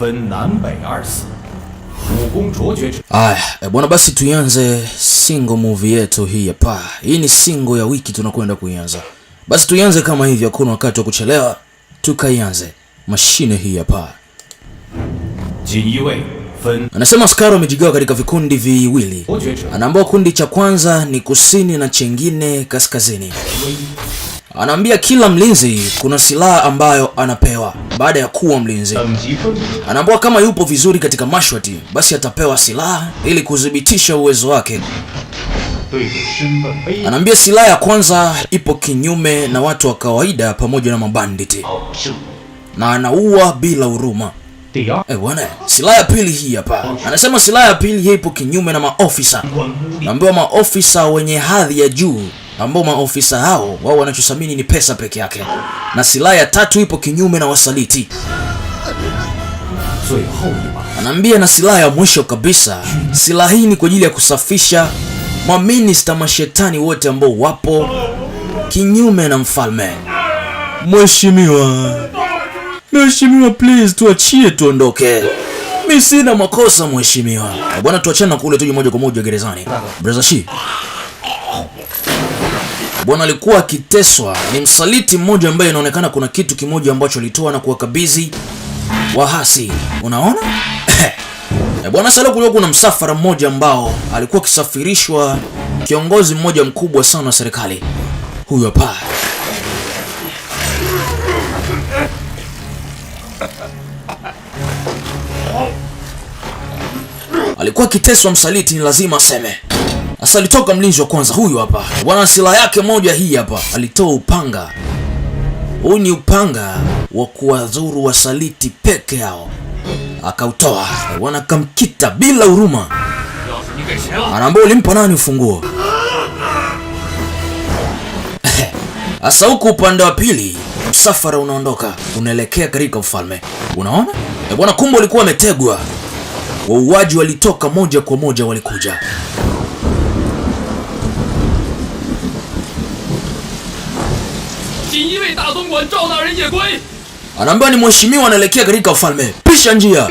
分南北二寺，武功卓绝者 Aya, bwana, basi tuianze single movie yetu hii hapa. Hii ni single ya wiki tunakwenda kuianza. Basi tuianze kama hivi, hakuna wakati wa kuchelewa, tukaianze mashine hii hapa. 锦衣卫分 Anasema askari wamejigawa katika vikundi viwili. 伯爵者 Anaambiwa kundi cha kwanza ni kusini na chengine kaskazini. Anaambia kila mlinzi kuna silaha ambayo anapewa baada ya kuwa mlinzi. 等级分明， Anaambiwa kama yupo vizuri katika mashwati, basi atapewa silaha ili kuthibitisha uwezo wake. 对手身份卑 Anaambia silaha ya kwanza ipo kinyume na watu wa kawaida pamoja na mabanditi, 是 na anaua bila huruma. 第二 Eh bwana, silaha ya pili hii hapa. Anasema silaha ya pili hii ipo kinyume na maofisa. 官污吏 Naambiwa maofisa wenye hadhi ya juu ambao maofisa hao wao wanachothamini ni pesa peke yake. Na silaha ya tatu ipo kinyume na wasaliti. 最后一把 Anaambia na silaha ya mwisho kabisa, silaha hii ni kwa ajili ya kusafisha maminista mashetani wote ambao wapo kinyume na mfalme. Mheshimiwa, mheshimiwa, please tuachie tuondoke. Mi sina makosa mheshimiwa. Bwana, tuachane na kule, tuje moja kwa moja gerezani. Brother Shi. Bwana alikuwa akiteswa, ni msaliti mmoja ambaye inaonekana kuna kitu kimoja ambacho alitoa na kuwakabidhi wahasi. Unaona? Bwana, sasa kulikuwa kuna msafara mmoja ambao alikuwa akisafirishwa kiongozi mmoja mkubwa sana wa serikali. Huyu hapa. Alikuwa akiteswa msaliti, ni lazima aseme. Sasa alitoka mlinzi wa kwanza huyu hapa. Bwana, silaha yake moja hii hapa. Alitoa upanga. Huu ni upanga wa kuwadhuru wasaliti peke yao. Akautoa. Bwana, akamkita bila huruma. 钥匙你给谁了？ Anaambia ulimpa nani ufunguo? Sasa huku upande wa pili msafara unaondoka unaelekea katika ufalme. Unaona? Bwana, kumbe walikuwa wametegwa. Wauaji walitoka moja kwa moja walikuja. 锦衣卫大总管赵大人夜归。 Anaambiwa ni mheshimiwa anaelekea katika ufalme. Pisha njia.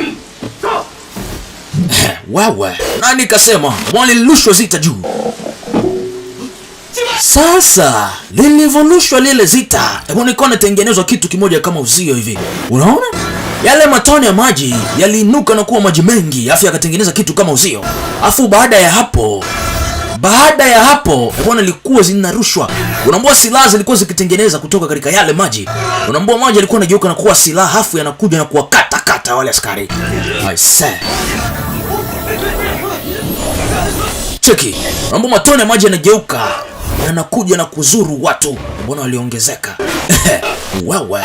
Wewe, nani kasema? Walilushwa zita juu. Sasa lilivolushwa lile zita, hebu nilikuwa natengenezwa kitu kimoja kama uzio hivi. Unaona? Yale matone ya maji yaliinuka na kuwa maji mengi, afu yakatengeneza kitu kama uzio. Afu baada ya hapo bwana, ilikuwa zinarushwa. Unaambua silaha zilikuwa zikitengeneza kutoka katika yale maji. Unaambua maji yalikuwa yanageuka na kuwa silaha, afu yanakuja na kuwakata kata wale askari. I say. Cheki, unaambua matone ya maji yanageuka yanakuja na kuzuru watu. Mbona waliongezeka? Wewe.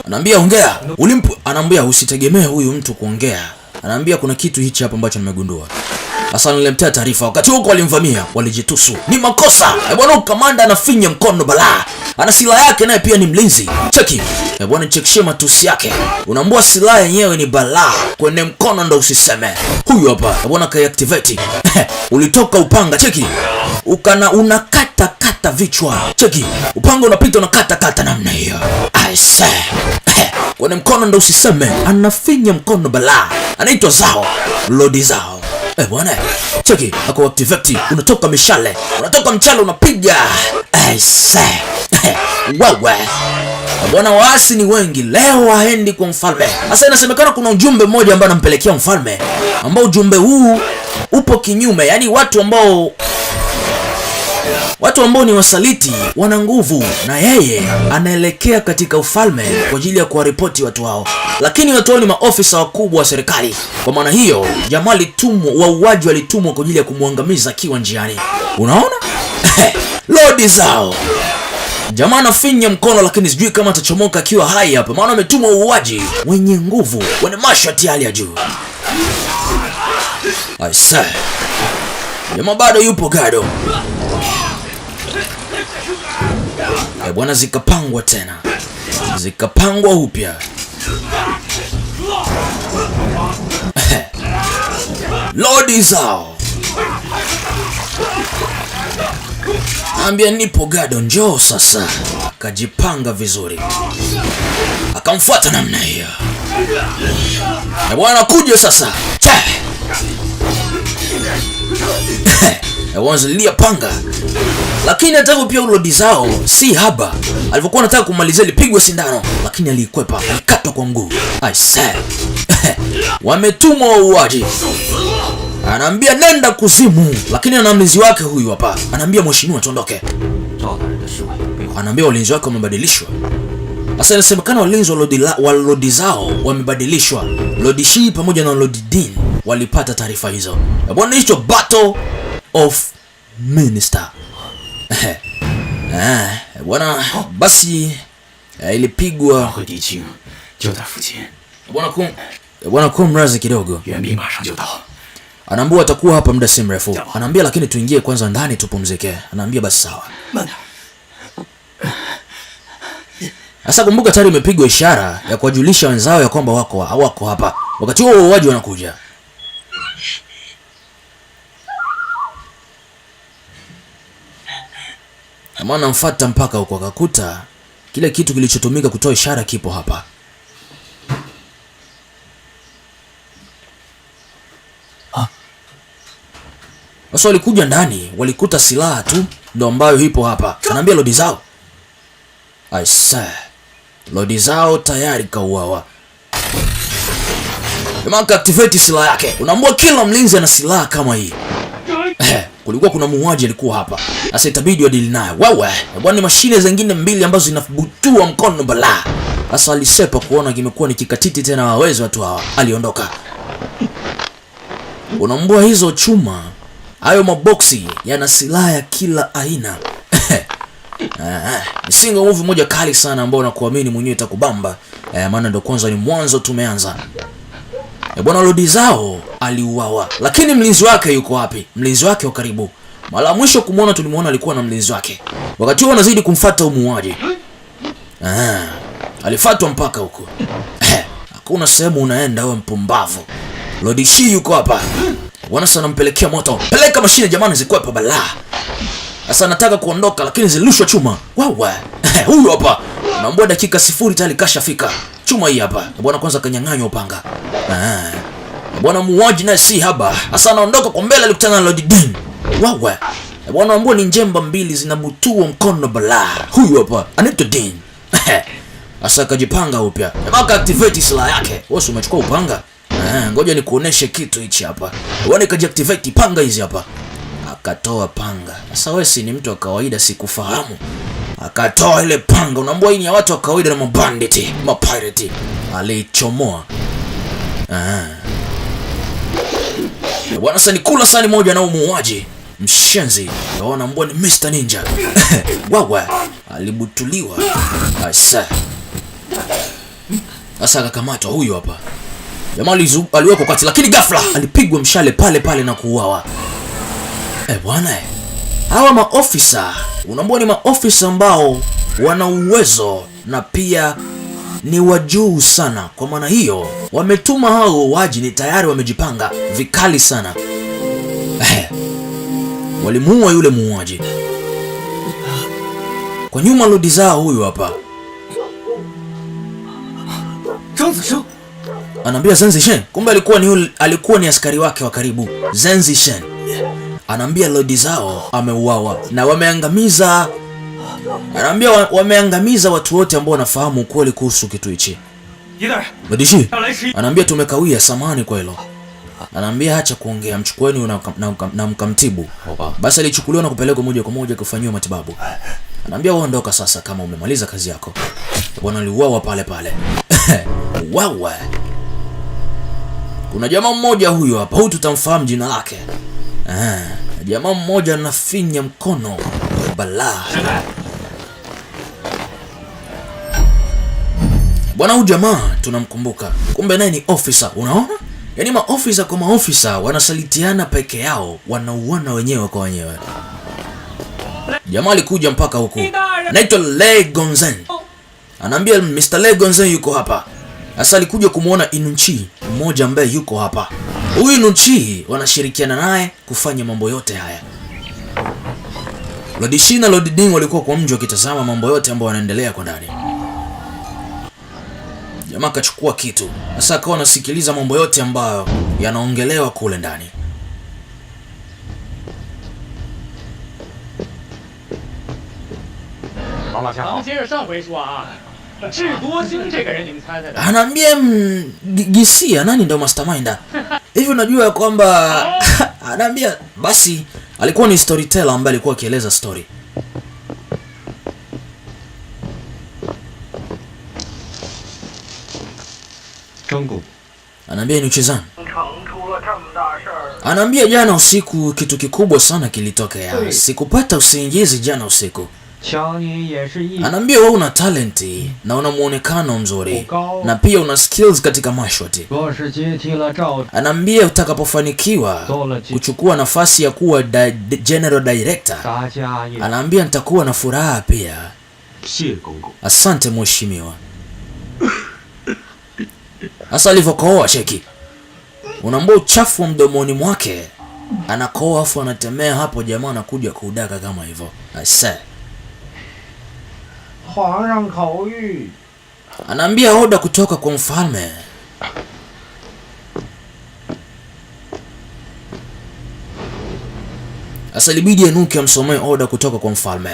Anaambia ongea. Ulimpu, anaambia usitegemee huyu mtu kuongea. Anaambia kuna kitu hichi hapa ambacho nimegundua. Sasa nilimtea taarifa wakati huko walimvamia, walijitusu. Ni makosa. Bwana, kamanda anafinya mkono balaa. Ana silaha yake naye pia ni mlinzi. Cheki. Bwana, chekishie matusi yake. Unaambua silaha yenyewe ni balaa. Kwenye mkono ndo usiseme. Huyu hapa. Bwana, kaiactivate. Ulitoka upanga, cheki. Ukana unakata kata vichwa. Cheki. Upanga unapita unakata kata namna hiyo. I say. Kwenye mkono ndo usiseme. Anafinya mkono balaa. Anaitwa Zao. Lodi Zao. Bwana, cheki, ako activate, unatoka mishale, unatoka mchale unapiga. I say. Wewe. Bwana, waasi ni wengi leo waendi kwa mfalme. Sasa inasemekana kuna ujumbe mmoja ambao anampelekea mfalme, ambao ujumbe huu upo kinyume, yaani watu ambao ni wasaliti wana nguvu, na yeye anaelekea katika ufalme kwa ajili ya kuwaripoti watu hao, lakini watu hao ni maofisa wakubwa wa serikali. Kwa maana hiyo, jamaa alitumwa, wauaji walitumwa kwa ajili ya kumwangamiza akiwa njiani. Unaona? Lodi zao. Jamaa anafinya mkono, lakini sijui kama atachomoka akiwa hai hapa, maana ametumwa uuaji wenye nguvu, wenye mashati hali ya juu. I say. Jamaa bado yupo gado. Bwana, zikapangwa tena, zikapangwa upya. Lodi zao. Naambia nipo gado, njoo sasa. Kajipanga vizuri. Akamfuata namna hiyo. Na bwana kuja sasa. Cha. Wanzalia panga. Lakini hata hivyo pia Lodi Zao si haba. Alivyokuwa anataka kumalizia alipigwa sindano, lakini alikwepa, alikatwa kwa mguu. I said. Wametumwa wauaji. Anaambia nenda kuzimu, lakini ana mlinzi wake huyu hapa. Anaambia mheshimiwa tuondoke. Anaambia walinzi wake wamebadilishwa. Sasa inasemekana walinzi wa Lodi Zao wamebadilishwa. Lodi Shi pamoja na Lodi Din walipata taarifa hizo. Bwana, hicho Battle of Minister. Bwana basi ilipigwa bwana kumrazi kidogo. Anaambia atakuwa hapa muda si mrefu. Anaambia lakini tuingie kwanza ndani tupumzike. Anaambia basi sawa. Sasa kumbuka tayari imepigwa ishara ya kuwajulisha wenzao ya kwamba wako hawako hapa. Wakati huo wauaji wanakuja. Maana mfuata mpaka huko akakuta kile kitu kilichotumika kutoa ishara kipo hapa. Sasa walikuja ndani, walikuta silaha tu ndo ambayo ipo hapa. Anaambia Lodi Zao. I say, Lodi Zao tayari kauawa. Jamaa activate silaha yake. Unaambua kila mlinzi ana silaha kama hii. Kulikuwa kuna muuaji alikuwa hapa. Sasa itabidi wadili naye. Wewe, bwana ni mashine zingine mbili ambazo zinabutua mkono balaa. Sasa alisepa kuona kimekuwa ni kikatiti tena hawawezi watu hawa. Aliondoka. Unaambua hizo chuma, hayo maboksi yana silaha ya kila aina. Single movie moja kali sana ambayo nakuamini mwenyewe itakubamba. Maana ndo kwanza ni mwanzo tumeanza. Bwana Lodi Zao aliuawa. Lakini mlinzi wake yuko wapi? Mlinzi wake wa karibu. Mara mwisho kumuona tulimuona alikuwa na mlinzi wake. Wakati huo anazidi kumfuata muuaji. Alifuatwa mpaka huko. Hakuna sehemu unaenda wewe mpumbavu. Lodi Shi yuko hapa. Bwana sana anampelekea moto. Peleka mashine jamani zikwepa balaa. Sasa nataka kuondoka lakini zilushwa chuma. Wawa. Huyu hapa. Naomba dakika 0 tayari kashafika. Chuma hii hapa. Bwana kwanza kanyang'anywa upanga. Bwana muuaji naye si haba. Sasa anaondoka kwa mbele alikutana na Lodi Din. Wawa. Bwana ambao ni njemba mbili zinabutua mkono balaa. Huyu hapa anaitwa Din. Sasa akajipanga upya. Mpaka activate silaha yake. Wewe umechukua upanga? Ngoja nikuoneshe kitu hichi hapa. Bwana kajiactivate panga hizi hapa. Akatoa panga. Sasa wewe si ni mtu wa kawaida sikufahamu. Akatoa ile panga. Unaambua hii ni ya watu wa kawaida na mabanditi, mapirate. Alichomoa. Bwana sasa ni kula sani moja na muuaji. Mshenzi. Unaona mbwa ni Mr Ninja. Wawa. Alibutuliwa. Asa. Sasa akakamatwa huyu hapa. Jamaa aliwekwa kati lakini ghafla alipigwa mshale pale pale na kuuawa. Bwana, hawa maofisa, unaambua ni maofisa ambao wana uwezo na pia ni wajuu sana. Kwa maana hiyo wametuma hao waji ni tayari wamejipanga vikali sana. Walimuua yule muuaji. Kwa nyuma Lodi Zao huyu hapa. Anaambia Zenzi Shen, kumbe alikuwa ni askari wake wa karibu Zenzi Shen. Anaambia Lodi Zao ameuawa na wameangamiza. Anaambia wameangamiza watu wote ambao wanafahamu ukweli kuhusu kitu hichi. Lodi Shi anaambia tumekawia, samahani kwa hilo. Anaambia acha kuongea, mchukueni na mkamtibu. Basi alichukuliwa na kupelekwa moja kwa moja kufanyiwa matibabu. Anaambia wewe ondoka sasa kama umemaliza kazi yako. Bwana aliuawa pale pale. Wawa. Kuna jamaa mmoja huyu hapa, huyu tutamfahamu jina lake. Jamaa mmoja anafinya mkono balaa. Bwana huyu jamaa tunamkumbuka. Kumbe naye ni officer, unaona? Yaani maofisa kwa maofisa wanasalitiana peke yao, wanauana wenyewe kwa wenyewe. Jamaa alikuja mpaka huku. Naitwa Le Gonzen. Anaambia Mr. Le Gonzen yuko hapa. Sasa alikuja kumuona Inunchi, mmoja ambaye yuko hapa. Huyu Inunchi wanashirikiana naye kufanya mambo yote haya. Lodi Shi na Lodi Ding walikuwa kwa mji wakitazama mambo yote ambayo yanaendelea kwa ndani. Jamaa akachukua kitu. Sasa akawa anasikiliza mambo yote ambayo yanaongelewa kule ndani. Anaambia gisia nani ndio mastermind? Hivi unajua kwamba anaambia basi alikuwa ni storyteller ambaye alikuwa akieleza story. Anaambia ni uchezani. Anaambia jana usiku kitu kikubwa sana kilitokea. Sikupata usingizi jana usiku. Anaambia wewe una talent na una muonekano mzuri na pia una skills katika mashwati. Anaambia utakapofanikiwa kuchukua nafasi ya kuwa general director, anaambia nitakuwa na furaha pia. Asante mheshimiwa. Sasa alivyokohoa cheki, unaambia uchafu wa mdomoni mwake, anakohoa afu anatemea hapo, jamaa anakuja kuudaka kama hivyo. Asa anaambia oda kutoka kwa mfalme. Sasa ilibidi anuke amsomee oda kutoka kwa mfalme.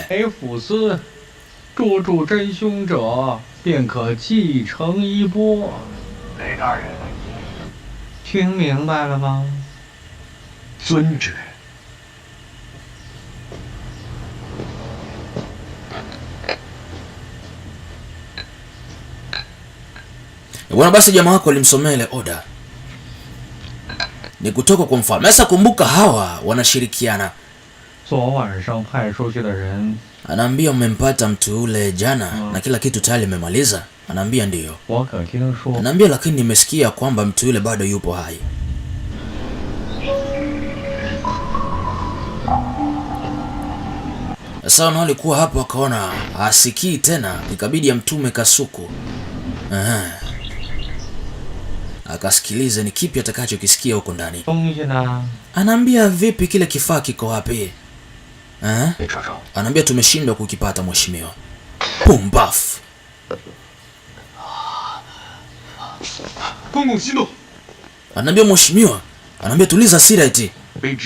Bwana basi jamaa wako alimsomea ile oda. Ni kutoka kwa mfalme. Sasa kumbuka hawa wanashirikiana. Anaambia mmempata mtu ule jana na kila kitu tayari mmemaliza. Anaambia ndio. Anaambia lakini nimesikia kwamba mtu yule bado yupo hai. Sasa wao walikuwa hapo wakaona hasikii tena, ikabidi amtume kasuku. Aha. Akasikilize ni kipi atakachokisikia huko ndani. Anaambia vipi kile kifaa kiko wapi? Anaambia tumeshindwa kukipata mheshimiwa. Pumbafu. Anaambia mheshimiwa, anaambia tuliza hasira eti.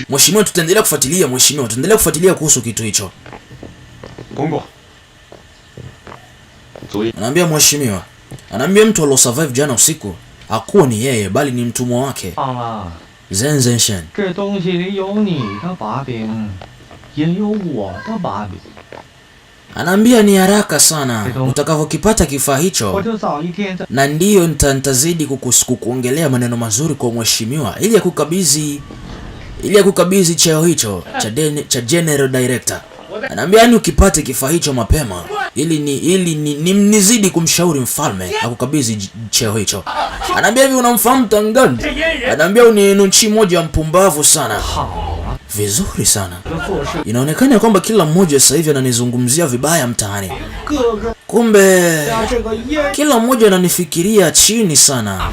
Mheshimiwa tutaendelea kufuatilia, mheshimiwa tutaendelea kufuatilia kuhusu kitu hicho. Anaambia mheshimiwa, anaambia mtu alio survive jana usiku hakuwa ni yeye bali ni mtumwa wake. Zen Zenshen. Anaambia ni haraka sana utakavyokipata kifaa hicho, na ndiyo nitazidi kukuongelea maneno mazuri kwa mheshimiwa ili akukabidhi cheo hicho cha general director. Anaambia yani ukipate kifaa hicho mapema ili nizidi kumshauri mfalme akukabidhi cheo hicho. Anaambia hivi unamfahamu Tangan? Anaambia ni nchi moja mpumbavu sana. Vizuri sana. Inaonekana kwamba kila mmoja sasa hivi ananizungumzia vibaya mtaani. Kumbe kila mmoja ananifikiria chini sana.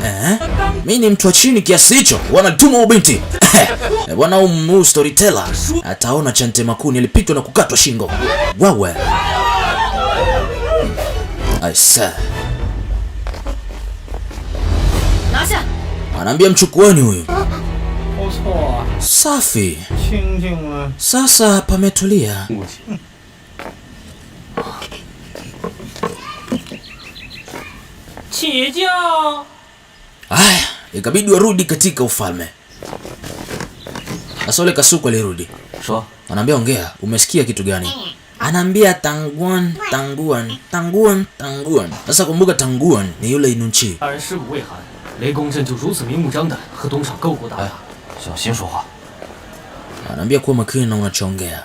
Mimi ni mtu wa chini kiasi hicho. Wanatuma ubinti. Bwana huyu storyteller ataona chante makuni alipitwa na kukatwa shingo. Wawe. Aisa. Anaambia mchukueni huyu. Safi. Sasa pametulia. Aya, ikabidi warudi katika ufalme. Sasa ule kasuku alirudi. Anaambia ongea, umesikia kitu gani? Anaambia Tanguan, Tanguan, Tanguan, Tanguan. Sasa kumbuka Tanguan ni yule Inunchi. Anaambia kuwa makini na unachoongea.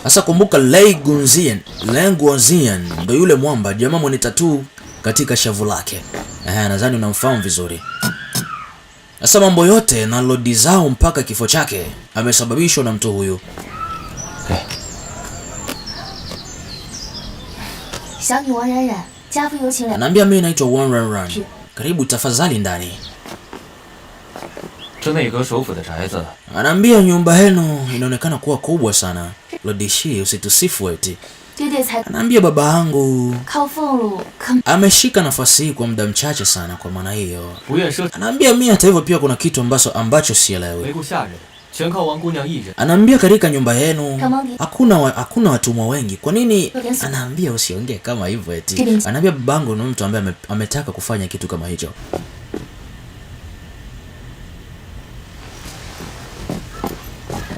Sasa kumbuka Lei Gunzian, Lei Guanzian ndio yule mwamba jamaa mwenye tattoo katika shavu lake. Nadhani unamfahamu vizuri. Sasa mambo yote na lodi zao mpaka kifo chake amesababishwa na mtu huyu. Anaambia mimi naitwa Wang Ranran. Karibu tafadhali ndani. Anaambia nyumba yenu inaonekana kuwa kubwa sana. Lodi Shi usitusifu eti. 爹爹才 Anaambia baba yangu 靠俸禄可 ameshika nafasi hii kwa muda mchache sana, kwa maana hiyo 不愿奢 anaambia mimi hata hivyo pia kuna kitu ambacho sielewi. 没顾下人，全靠王姑娘一人。 Anaambia katika nyumba yenu Kama hakuna watumwa wengi. Kwa nini? Anaambia usiongee kama hivyo eti. Anaambia babangu ni mtu ambaye ametaka kufanya kitu kama hicho.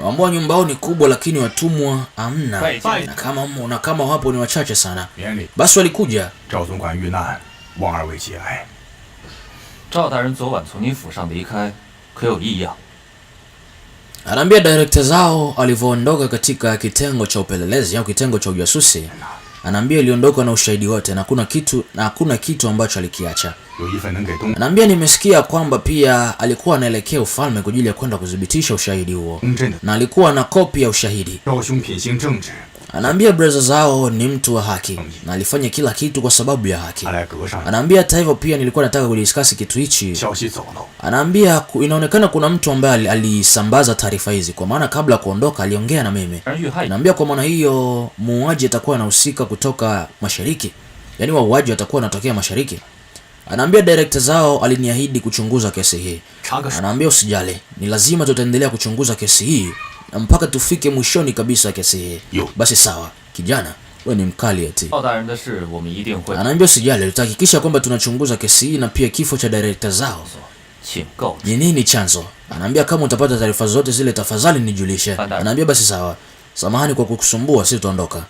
Ambao nyumba yao ni kubwa lakini watumwa hamna. Na kama wapo ni wachache sana. 免礼。 Basi walikuja. 赵总管遇难，望二位节哀。 赵大人昨晚从您府上离开，可有异样？ Anaambia director zao alivyoondoka katika kitengo cha upelelezi au kitengo cha ujasusi. Anaambia iliondoka na ushahidi wote na hakuna kitu ambacho alikiacha. 有一份能给东 Anaambia nimesikia kwamba pia alikuwa anaelekea ufalme kwa ajili ya kwenda kudhibitisha ushahidi huo. 镇的 Na alikuwa na kopi ya ushahidi. 赵兄品行正直， Anaambia brother zao ni mtu wa haki na alifanya kila kitu kwa sababu ya haki. 他来阁上 Anaambia hata hivyo pia nilikuwa nataka kudiskasi kitu hichi. 消息走漏， Anaambia inaonekana kuna mtu ambaye alisambaza taarifa hizi, kwa maana kabla ya kuondoka aliongea na mimi. 人遇害 Anaambia kwa maana hiyo muuaji atakuwa anahusika kutoka mashariki, yaani wauaji watakuwa wanatokea mashariki. Anaambia director zao aliniahidi kuchunguza kesi hii. 查个 Anaambia usijali, ni lazima tutaendelea kuchunguza kesi hii na mpaka tufike mwishoni kabisa kesi hii. Yo. Basi sawa, kijana, we ni mkali eti. 赵大人的事，我们一定会 Anaambia usijali, tutahakikisha kwamba tunachunguza kesi hii na pia kifo cha director zao. 请告知。 Ni nini chanzo? Anaambia kama utapata taarifa zote zile tafadhali nijulishe. Anaambia basi sawa. Samahani kwa kukusumbua, sisi tutaondoka.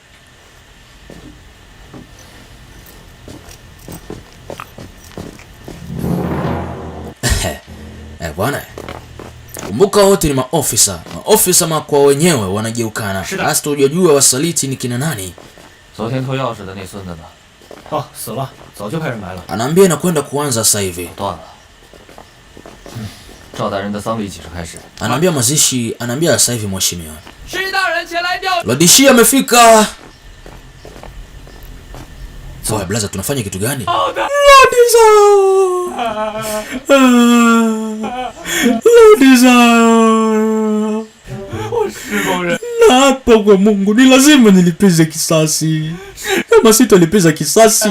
Bwana. Kumbuka wote ni maofisa. Maofisa kwa wenyewe wanageukana. Hasa hujajua wasaliti ni kina nani. 昨天偷钥匙的那孙子呢？ 哦，死了，早就派人埋了。 Anaambia inakwenda kuanza sasa hivi. 断了。赵大人的丧礼几时开始？ Anaambia mazishi, anaambia sasa hivi mheshimiwa. 施大人前来调。 Lord Shi amefika. Sawa blaza, tunafanya kitu gani? Lord Zhao. Lord Zhao. Naapa kwa Mungu ni lazima nilipize kisasi. Kama sitolipiza kisasi,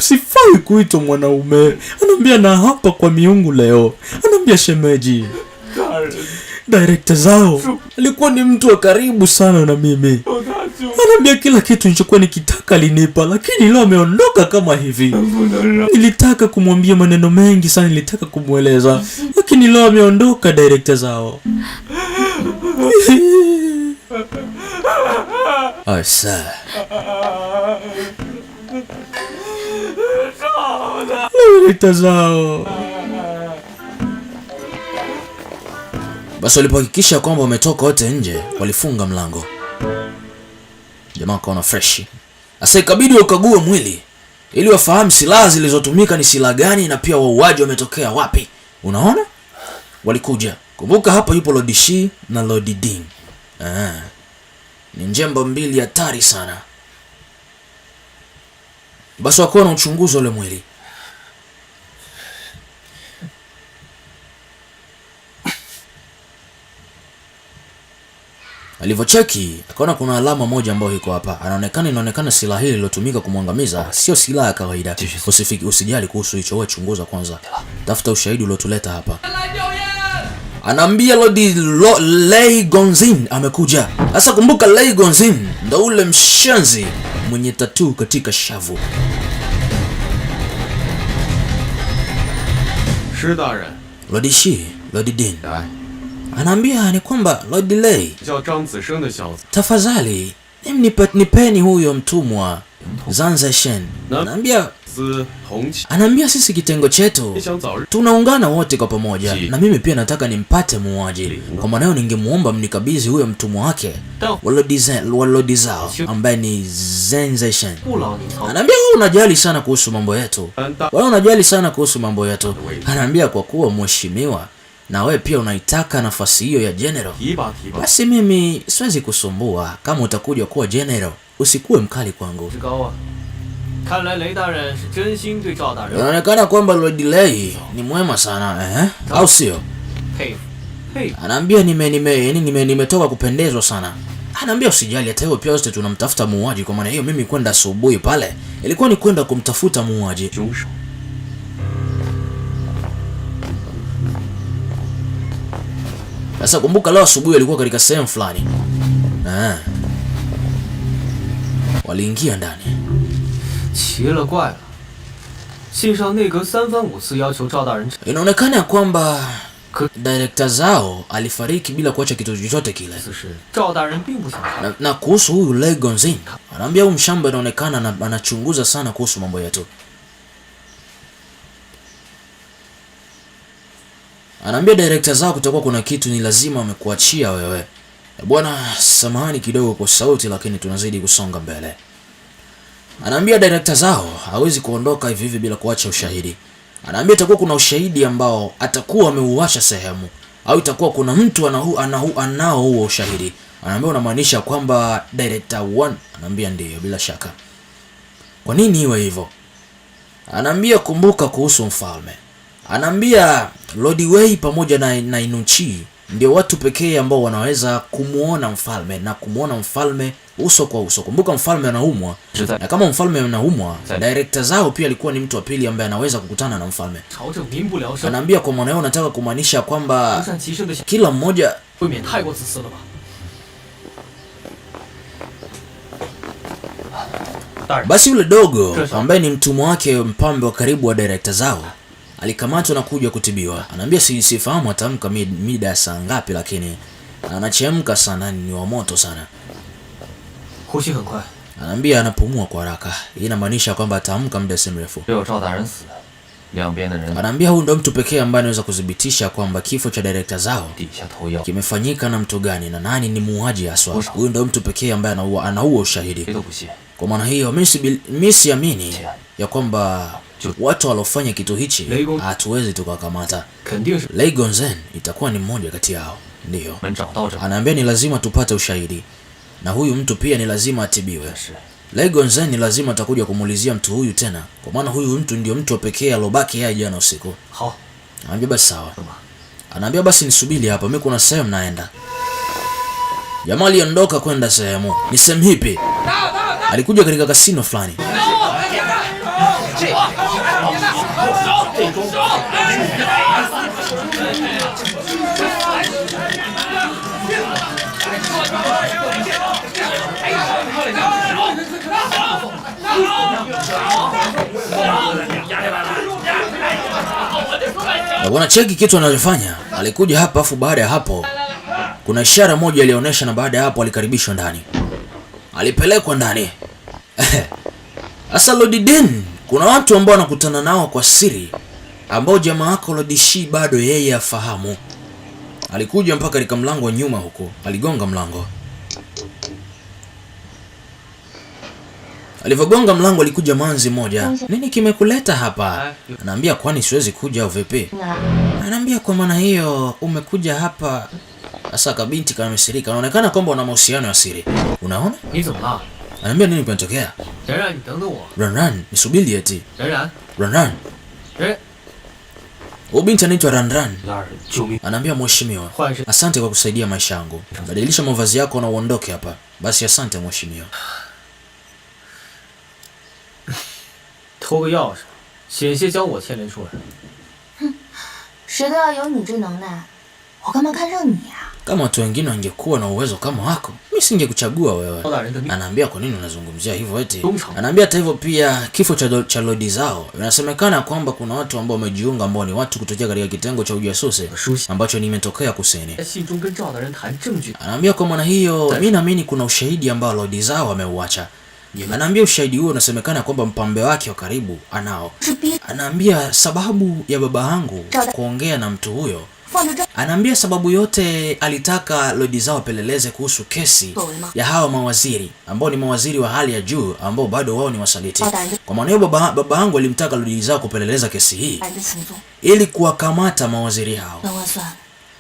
sifai kuitwa mwanaume. Anaambia na hapa kwa miungu leo. Anaambia shemeji. Director Zhao alikuwa ni mtu wa karibu sana na mimi. Anaambia kila kitu nilichokuwa nikitaka alinipa, lakini leo ameondoka kama hivi. Nilitaka kumwambia maneno mengi sana, nilitaka kumweleza, lakini leo ameondoka director Zhao. Asa. Director Zhao. Basi walipohakikisha kwamba wametoka wote nje, walifunga mlango. Jamaa kaona fresh. Sasa ikabidi wakague mwili ili wafahamu silaha zilizotumika ni silaha gani na pia wauaji wametokea wapi. Unaona? Walikuja. Kumbuka hapa yupo Lord Shi na Lord Ding. Ni njemba mbili hatari sana. Basi wakawa na uchunguzi ule mwili. Alivyocheki akaona kuna alama moja ambayo iko hapa. Inaonekana silaha hii iliyotumika kumwangamiza sio silaha ya kawaida. Usijali kuhusu hicho, wewe chunguza kwanza. Tafuta ushahidi uliotuleta hapa. Anaambia Lord Lei Gonzin amekuja. Sasa kumbuka Lei Gonzin ndo ule mshenzi mwenye tattoo katika shavu. 施大人。 Lord Shi, Lord Ding. Anaambia ni kwamba Lord Lei, 叫张子生的小子。 tafadhali nipeni huyo mtumwa Zhang Zeshen. Anaambia sisi kitengo chetu tunaungana wote kwa pamoja, na mimi pia nataka nimpate muuaji. Kwa maana hiyo ningemuomba mnikabidhi huyo mtumwa wake wa Lord Zhao ambaye ni Zhang Zeshen. Anaambia wewe unajali sana kuhusu mambo yetu. Wewe unajali sana kuhusu mambo yetu. Anaambia kwa kuwa mheshimiwa na wewe pia unaitaka nafasi hiyo ya general, basi mimi siwezi kusumbua. Kama utakuja kuwa general, usikuwe mkali kwangu. Inaonekana kwamba Lord Lei ni mwema sana, au sio? Anaambia nimetoka kupendezwa sana. Anaambia usijali, hata hivyo pia wote tunamtafuta muuaji. Kwa maana hiyo mimi kwenda asubuhi pale ilikuwa ni kwenda kumtafuta muuaji. 凶手。 Sasa kumbuka leo asubuhi alikuwa katika sehemu fulani. Waliingia ndani. 奇了怪了，信上内阁三番五次要求赵大人 Inaonekana kwamba director zao alifariki bila kuacha kitu chochote kile. 此事，赵大人并不想查。 Na kuhusu huyu Lei Gonzin, anaambia huyu mshamba inaonekana anachunguza sana kuhusu mambo yetu. Anaambia director zao kutakuwa kuna kitu ni lazima amekuachia wewe. Bwana, samahani kidogo kwa sauti, lakini tunazidi kusonga mbele. Anaambia director zao hawezi kuondoka hivi hivi bila kuacha ushahidi. Anaambia itakuwa kuna ushahidi ambao atakuwa ameuacha sehemu, au itakuwa kuna mtu anao huo ushahidi. Anaambia unamaanisha kwamba director 1? Anaambia ndiyo, bila shaka. Kwa nini iwe hivyo? Anaambia kumbuka kuhusu mfalme. Anaambia Lord Wei pamoja na Inuchi ndio watu pekee ambao wanaweza kumuona mfalme na kumuona mfalme uso kwa uso. Kumbuka mfalme anaumwa, na kama mfalme anaumwa, director zao pia alikuwa ni mtu wa pili ambaye anaweza kukutana na mfalme. Anaambia kwa maana yao nataka kumaanisha kwamba kila mmoja basi yule dogo ambaye ni mtumwa wake mpambe wa karibu wa director zao alikamatwa na kuja kutibiwa. Anaambia sifahamu atamka mida ya saa ngapi, lakini anachemka sana, ni wa moto sana. Anaambia anapumua kwa haraka. Hii inamaanisha kwamba ataamka muda si mrefu. Anaambia huyu ndo mtu pekee ambaye anaweza kudhibitisha kwamba kifo cha director zao kimefanyika na mtu gani na nani ni muuaji haswa. Huyu ndo mtu pekee ambaye anaua ushahidi. Kwa maana hiyo mimi siamini ya kwamba watu waliofanya kitu hichi hatuwezi tukakamata. Lei Gonzen itakuwa ni mmoja kati yao. Ndio. Anaambia ni lazima tupate ushahidi, na huyu mtu pia ni lazima atibiwe. Lei Gonzen ni lazima atakuja kumuulizia mtu huyu tena, kwa maana huyu mtu ndio mtu wa pekee alobaki yeye jana usiku. Anaambia basi sawa. Anaambia basi nisubiri hapa, mimi kuna sehemu naenda. Jamaa aliondoka kwenda sehemu. Ni sehemu ipi? Alikuja katika kasino fulani. Bwana, cheki kitu anachofanya. Alikuja hapa afu baada ya hapo kuna ishara moja alionyesha, na baada ya hapo alikaribishwa ndani. Alipelekwa ndani. Sasa Lord Den, kuna watu ambao wanakutana nao kwa siri ambao jamaa wako Lord Shi bado yeye afahamu. Alikuja mpaka katika mlango wa nyuma huko, aligonga mlango. Alivyogonga mlango alikuja manzi moja. Nini kimekuleta hapa? Anaambia kwani siwezi kuja au vipi? Anaambia kwa maana hiyo umekuja hapa. Sasa kabinti kamesirika. Anaonekana kwamba wana mahusiano ya siri. Unaona? Anaambia nini kinatokea? Ranran, nisubiri eti. Ranran. Huyu binti anaitwa Ranran. Anaambia mheshimiwa, asante kwa kusaidia maisha yangu. Badilisha mavazi yako na uondoke hapa. Basi asante mheshimiwa. 偷个钥匙，险些将我牵连出来。 哼，谁都要有你这能耐，我干嘛看上你啊？ Kama watu wengine wangekuwa na uwezo kama wako, mimi singekuchagua wewe. Anaambia kwa nini unazungumzia hivyo eti? Anaambia hata hivyo pia kifo cha Lord zao, inasemekana kwamba kuna watu ambao wamejiunga ambao ni watu kutokea katika kitengo cha ujasusi ambacho nimetokea kusini. Anaambia kwa maana hiyo mimi naamini kuna ushahidi ambao Lord zao ameuacha. Anaambia ushahidi huo unasemekana kwamba mpambe wake wa karibu anao. Anaambia sababu ya baba yangu kuongea na mtu huyo. Anaambia sababu yote alitaka Lord zao apeleleze kuhusu kesi ya hawa mawaziri ambao ni mawaziri wa hali ya juu ambao bado wao ni wasaliti. Kwa maana hiyo baba yangu alimtaka Lord zao kupeleleza kesi hii ili kuwakamata mawaziri hao.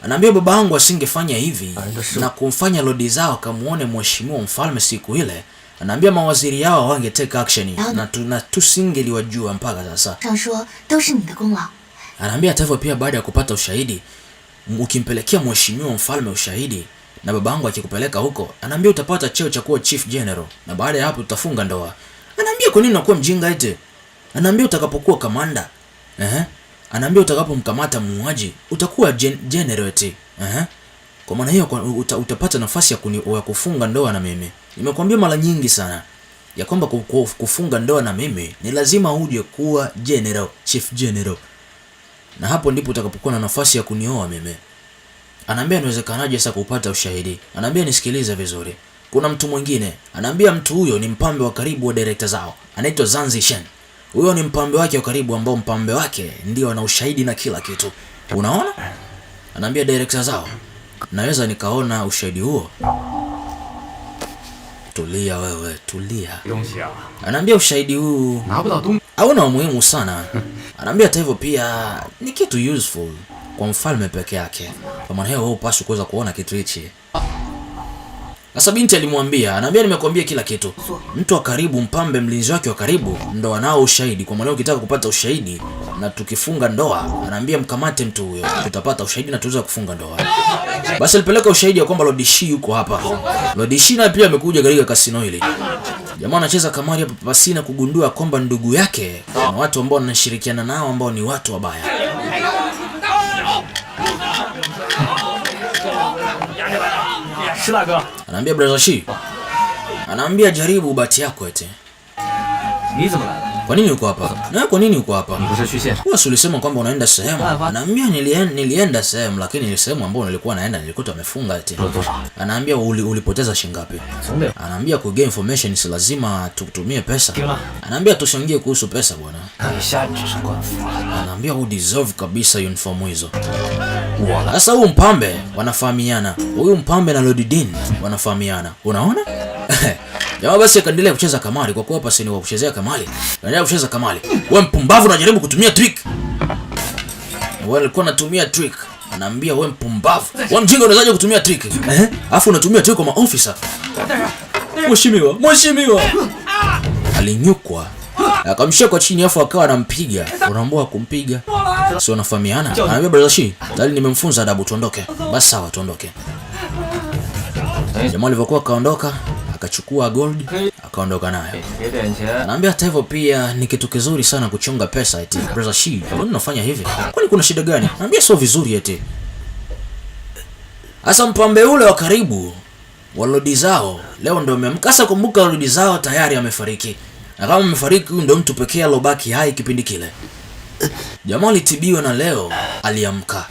Anaambia baba yangu asingefanya hivi na kumfanya Lord zao kamuone mheshimiwa mfalme siku ile. Anaambia mawaziri yao wange take action na tusingeliwajua mpaka sasa. Anaambia hata hivyo pia baada ya kupata ushahidi, ukimpelekea mheshimiwa mfalme ushahidi, Na babangu akikupeleka huko, anaambia utapata cheo cha kuwa chief general, na baada ya hapo tutafunga ndoa. Anaambia kwa nini unakuwa mjinga eti? Anaambia utakapokuwa kamanda, anaambia utakapomkamata muuaji utakuwa general eti. Kwa maana hiyo utapata nafasi ya kufunga ndoa na mimi. Nimekuambia mara nyingi sana ya kwamba kufunga ndoa na mimi ni lazima uje kuwa general, chief general. Na hapo ndipo utakapokuwa na nafasi ya kunioa mimi. Anaambia inawezekanaje sasa kupata ushahidi? Anaambia nisikilize vizuri. Kuna mtu mwingine. Anaambia mtu huyo ni mpambe wa karibu wa director zao. Anaitwa Zhang Zishen. Huyo ni mpambe wake wa karibu ambao mpambe wake ndio ana ushahidi na kila kitu. Unaona? Anaambia director zao, naweza nikaona ushahidi huo. Tulia wewe, tulia. Anaambia ushahidi huu hauna umuhimu sana. Anaambia hata hivyo pia ni kitu useful kwa mfalme peke yake. Kwa maana hiyo wewe hupaswi kuweza kuona kitu hichi. Sasa binti alimwambia, anaambia nimekuambia kila kitu. Mtu wa karibu, mpambe, mlinzi wake wa karibu ndo anao ushahidi. Kwa maana ukitaka kupata ushahidi na tukifunga ndoa, anaambia mkamate mtu huyo, tutapata ushahidi na tuweza kufunga ndoa. Basi alipeleka ushahidi ya kwamba Lord Shi yuko hapa. Lord Shi naye pia amekuja katika kasino hili. Jamaa anacheza kamari hapa pasina kugundua kwamba ndugu yake na watu ambao wanashirikiana nao ambao ni watu wabaya. Anaambia brother Shi, anaambia jaribu bahati yako eti. Kwa nini uko hapa? Na kwa nini uko hapa? Wewe si ulisema kwamba unaenda sehemu? Anaambia nilienda sehemu, lakini ile sehemu ambayo nilikuwa naenda nilikuta wamefunga eti. Anaambia ulipoteza shilingi ngapi? Anaambia ku gain information si lazima tutumie pesa. Anaambia tusiongee kuhusu pesa bwana. Anaambia u deserve kabisa uniform hizo. Sasa huyu mpambe wanafahamiana. Huyu mpambe na Lord Dean wanafahamiana. Unaona? Jamaa basi akaendelea kucheza kamari kwa kuwa hapa si ni wa kuchezea kamari. Anaendelea kucheza kamari. Wewe mpumbavu unajaribu kutumia trick. Wewe alikuwa anatumia trick. Anaambia wewe mpumbavu. Wewe mjinga unawezaje kutumia trick? Alafu unatumia trick kwa maofisa. Mheshimiwa, mheshimiwa. Alinyukwa. Akamshika kwa chini afu akawa anampiga. Unaambiwa kumpiga. Sio wanafahamiana? Anaambia brother Shi, tayari nimemfunza adabu, tuondoke. Basi sawa, tuondoke. Jamaa alivyokuwa kaondoka, akachukua gold, akaondoka nayo. Anaambia hata hivyo pia ni kitu kizuri sana kuchunga pesa eti. Brother Shi, kwa nini unafanya hivi? Kwani kuna shida gani? Anaambia sio vizuri eti. Sasa mpambe ule wa karibu wa Lord Zao leo ndio ameamka. Sasa kumbuka Lord Zao tayari amefariki. Na kama amefariki huyu ndio mtu pekee alobaki hai kipindi kile. Jamaa alitibiwa na leo aliamka.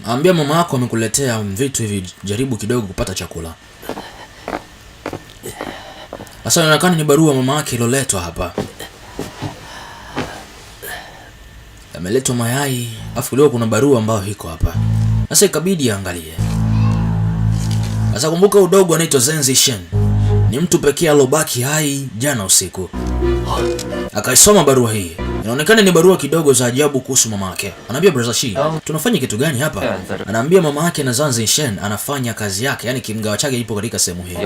Ambia mama yako amekuletea vitu hivi, jaribu kidogo kupata chakula. Sasa inaonekana ni barua mama yake iloletwa hapa. Ameletwa mayai, afu leo kuna barua ambayo iko hapa. Sasa ikabidi aangalie. Sasa kumbuka udogo anaitwa Zhang Zishen. Ni mtu pekee alobaki hai jana usiku. Akaisoma barua hii. Inaonekana ni barua kidogo za ajabu kuhusu mama yake. Anaambia brother Shi, tunafanya kitu gani hapa? Anaambia mama yake na Zhang Zishen anafanya kazi yake, yani kimgawa chake ipo katika sehemu hii.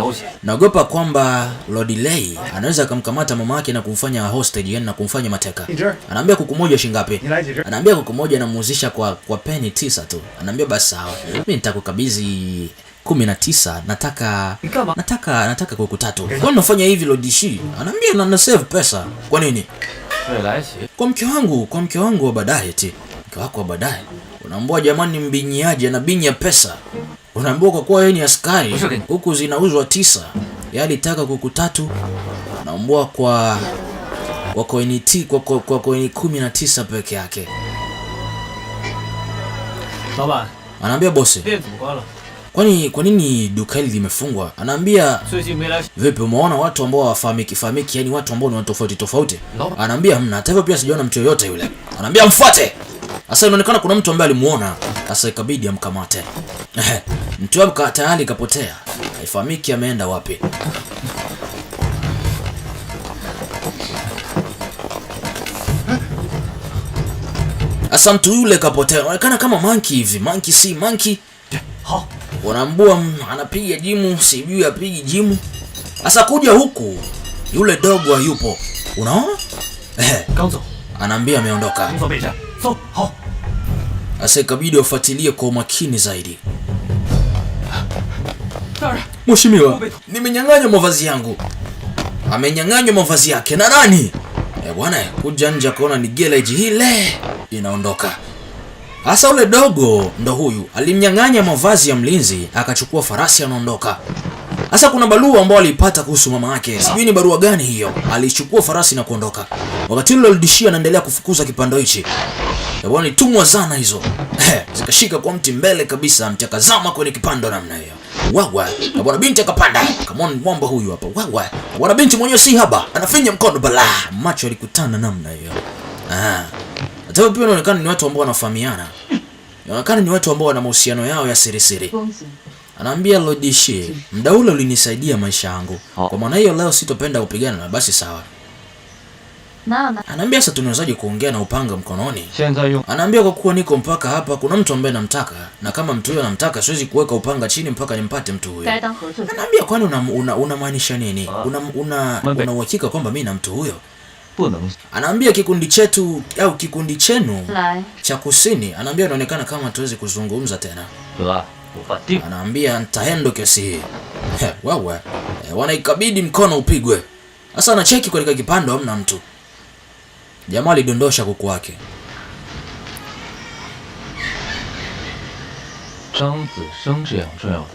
Naogopa kwamba Lord Lei anaweza akamkamata mama yake na kumfanya hostage, yani na kumfanya mateka. Anaambia kuku moja shilingi ngapi? Anaambia kuku moja namuuzisha kwa peni 9 tu. Anaambia basi sawa. Mimi nitakukabidhi 19, nataka kuku 3. Kwa nini unafanya hivi Lord Shi? Anaambia na save pesa. Kwa nini? Kwa mke wangu, kwa mke wangu wa baadaye eti. Mke wako wa baadaye. Unaambiwa jamani mbinyiaje anabinya pesa. Unaambiwa kwa kuwa yeye ni askari, huku zinauzwa 9. Yeye alitaka kuku 3. Unaambiwa kwa coin T, kwa coin 19 peke yake. Anaambia bosi, kwani kwa nini duka hili limefungwa? Anaambia vipi, umeona watu ambao hawafahamiki fahamiki, yani watu ambao ni watu tofauti tofauti? Anaambia hamna, hata hivyo pia sijaona mtu yoyote yule. Anaambia mfuate. Sasa inaonekana kuna mtu ambaye alimuona, sasa ikabidi amkamate. Mtu wake tayari kapotea, haifahamiki ameenda wapi. Sasa mtu yule kapotea, inaonekana kama monkey hivi, monkey si monkey. Wanaambua anapiga jimu, sijui apigi jimu. Sasa kuja huku yule dogo hayupo. Unaona? Anaambia ameondoka. Sasa ikabidi wafuatilie kwa umakini zaidi. Mheshimiwa, nimenyang'anywa mavazi yangu. Amenyang'anywa mavazi yake na nani? Bwana, kuja nje akaona ni garage ile inaondoka. Hasa ule dogo ndo huyu alimnyang'anya mavazi ya mlinzi, akachukua farasi anaondoka. Hasa kuna barua ambayo alipata kuhusu mama yake. Sijui ni barua gani hiyo. Alichukua farasi na kuondoka. Wakati ule Lord anaendelea kufukuza kipando hichi. Bwana, tumwa zana hizo. Zikashika kwa mti mbele kabisa, mti akazama kwenye kipando namna hiyo. Wawa, na bwana binti akapanda. Come on, mwamba huyu hapa. Wawa. Bwana binti mwenyewe si haba, anafinya mkono balaa. Macho yalikutana namna hiyo. Hata pia inaonekana ni watu ambao wanafahamiana. Inaonekana ni watu ambao wana mahusiano yao ya siri siri. Anaambia Lord Shi, muda ule ulinisaidia maisha yangu. Kwa maana hiyo leo sitopenda kupigana na basi sawa. Anaambia sasa tunawezaje kuongea na upanga mkononi? Anaambia kwa kuwa niko mpaka hapa kuna mtu ambaye namtaka, na kama mtu huyo namtaka siwezi kuweka upanga chini mpaka nimpate mtu huyo. Anaambia kwani unamaanisha nini? Una uhakika kwamba mimi na mtu huyo? Anaambia kikundi chetu au kikundi chenu cha kusini, anaambia inaonekana kama tuwezi kuzungumza tena. Anaambia nitaendo kesi hii. Wewe wanaikabidi mkono upigwe. Sasa anacheki katika kipando hamna mtu. Jamaa alidondosha kuku wake.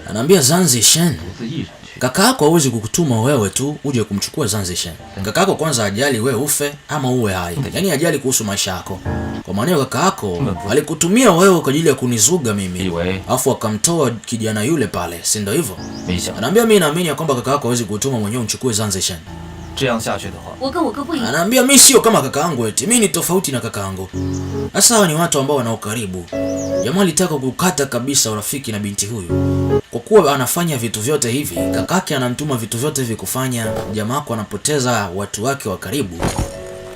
Anaambia Zhang Zishen, kaka yako hawezi kukutuma wewe tu uje kumchukua Zhang Zishen. Kaka yako kwanza ajali wewe ufe ama uwe hai. Yaani ajali kuhusu maisha yako. Kwa maana hiyo kaka yako alikutumia wewe kwa ajili ya kunizuga mimi. Alafu akamtoa kijana yule pale, si ndio hivyo? Anaambia mimi naamini ya kwamba kaka yako hawezi kukutuma mwenyewe umchukue Zhang Zishen. Anaambia mimi sio kama kaka yangu eti, mimi ni tofauti na kaka yangu. Sasa ni watu ambao wana ukaribu. Jamaa alitaka kukata kabisa urafiki na binti huyu. Kwa kuwa anafanya vitu vyote hivi, kakake anamtuma vitu vyote hivi kufanya, jamaa wako anapoteza watu wake wa karibu.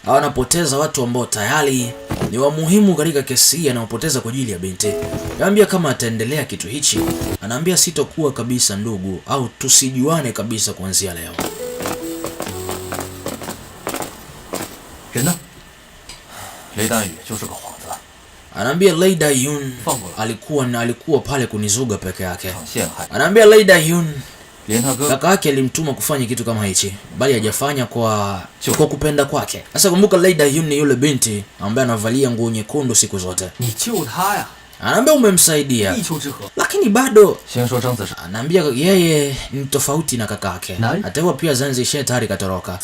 Au anapoteza watu ambao tayari ni wa muhimu katika kesi hii, anawapoteza kwa ajili ya binti. Anaambia kama ataendelea kitu hichi, anaambia sitokuwa kabisa ndugu au tusijuane kabisa kuanzia leo. Anaambia Lei Dayun alikuwa pale kunizuga peke yake. Anaambia Lei Dayun kaka yake alimtuma kufanya kitu kama hichi, bali hajafanya kwa kupenda kwake. Sasa kumbuka Lei Dayun ni yule binti ambaye anavalia nguo nyekundu siku zote. Anaambia umemsaidia, lakini bado anaambia yeye ni tofauti na kakake. Hata hivyo pia Zhang Zishen tayari katoroka.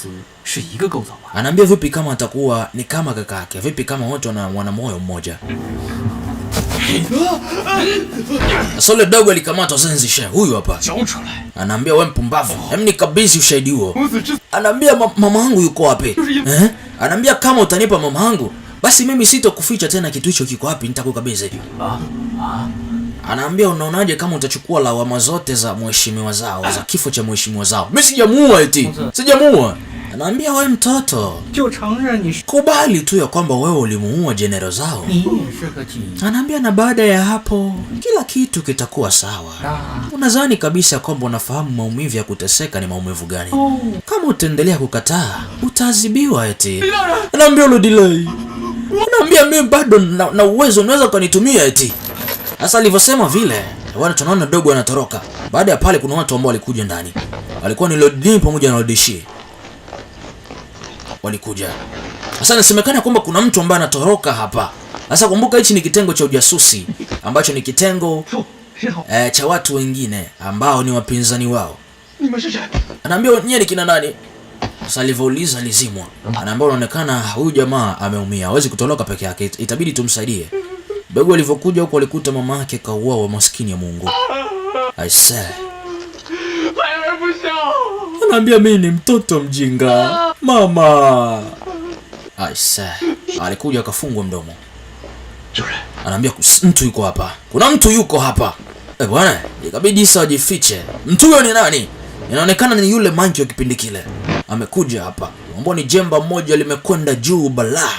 Anaambia vipi kama atakuwa ni kama kakake? Vipi kama wote wana moyo mmoja? Sole dogo alikamatwa Zhang Zishen huyu hapa. Anaambia wewe mpumbavu, hem nikabidhi ushahidi huo. Anaambia mama yangu yuko wapi? Anaambia kama utanipa mama yangu basi mimi sitokuficha tena kitu hicho kiko wapi, nitakukabidhi. Anaambia unaonaje kama utachukua lawama zote za mheshimiwa zao, za kifo cha mheshimiwa zao. Mimi sijamuua eti. Sijamuua. Anaambia wewe mtoto, kubali tu ya kwamba wewe ulimuua general zao. Anaambia na baada ya hapo kila kitu kitakuwa sawa. Unadhani kabisa kwamba unafahamu maumivu ya kuteseka ni maumivu gani? Kama utaendelea kukataa utaadhibiwa eti. Anaambia Lord Lei, anaambia mimi bado na uwezo, unaweza kunitumia eti. Sasa alivyosema vile, bwana tunaona dogo anatoroka. Baada ya pale kuna watu ambao walikuja ndani. Walikuwa ni Lord Lin pamoja na Lord Shi. Walikuja. Sasa inasemekana kwamba kuna mtu ambaye anatoroka hapa. Sasa kumbuka hichi ni kitengo cha ujasusi ambacho ni kitengo cha watu wengine ambao ni wapinzani wao. Anaambia nyie ni kina nani? Sasa alivyouliza alizimwa. Anaambia unaonekana huyu jamaa ameumia, hawezi kutoroka peke yake, itabidi tumsaidie. Dogo alivyokuja huko alikuta mama yake kauawa, maskini ya Mungu. I say. Anaambia mimi ni mtoto mjinga. Mama. I say. Alikuja akafungwa mdomo. Anaambia mtu yuko hapa. Kuna mtu yuko hapa. Bwana, ikabidi sasa wajifiche. Mtu huyo ni nani? Inaonekana ni yule manki wa kipindi kile. Amekuja hapa. Ambao ni jemba moja limekwenda juu balaa.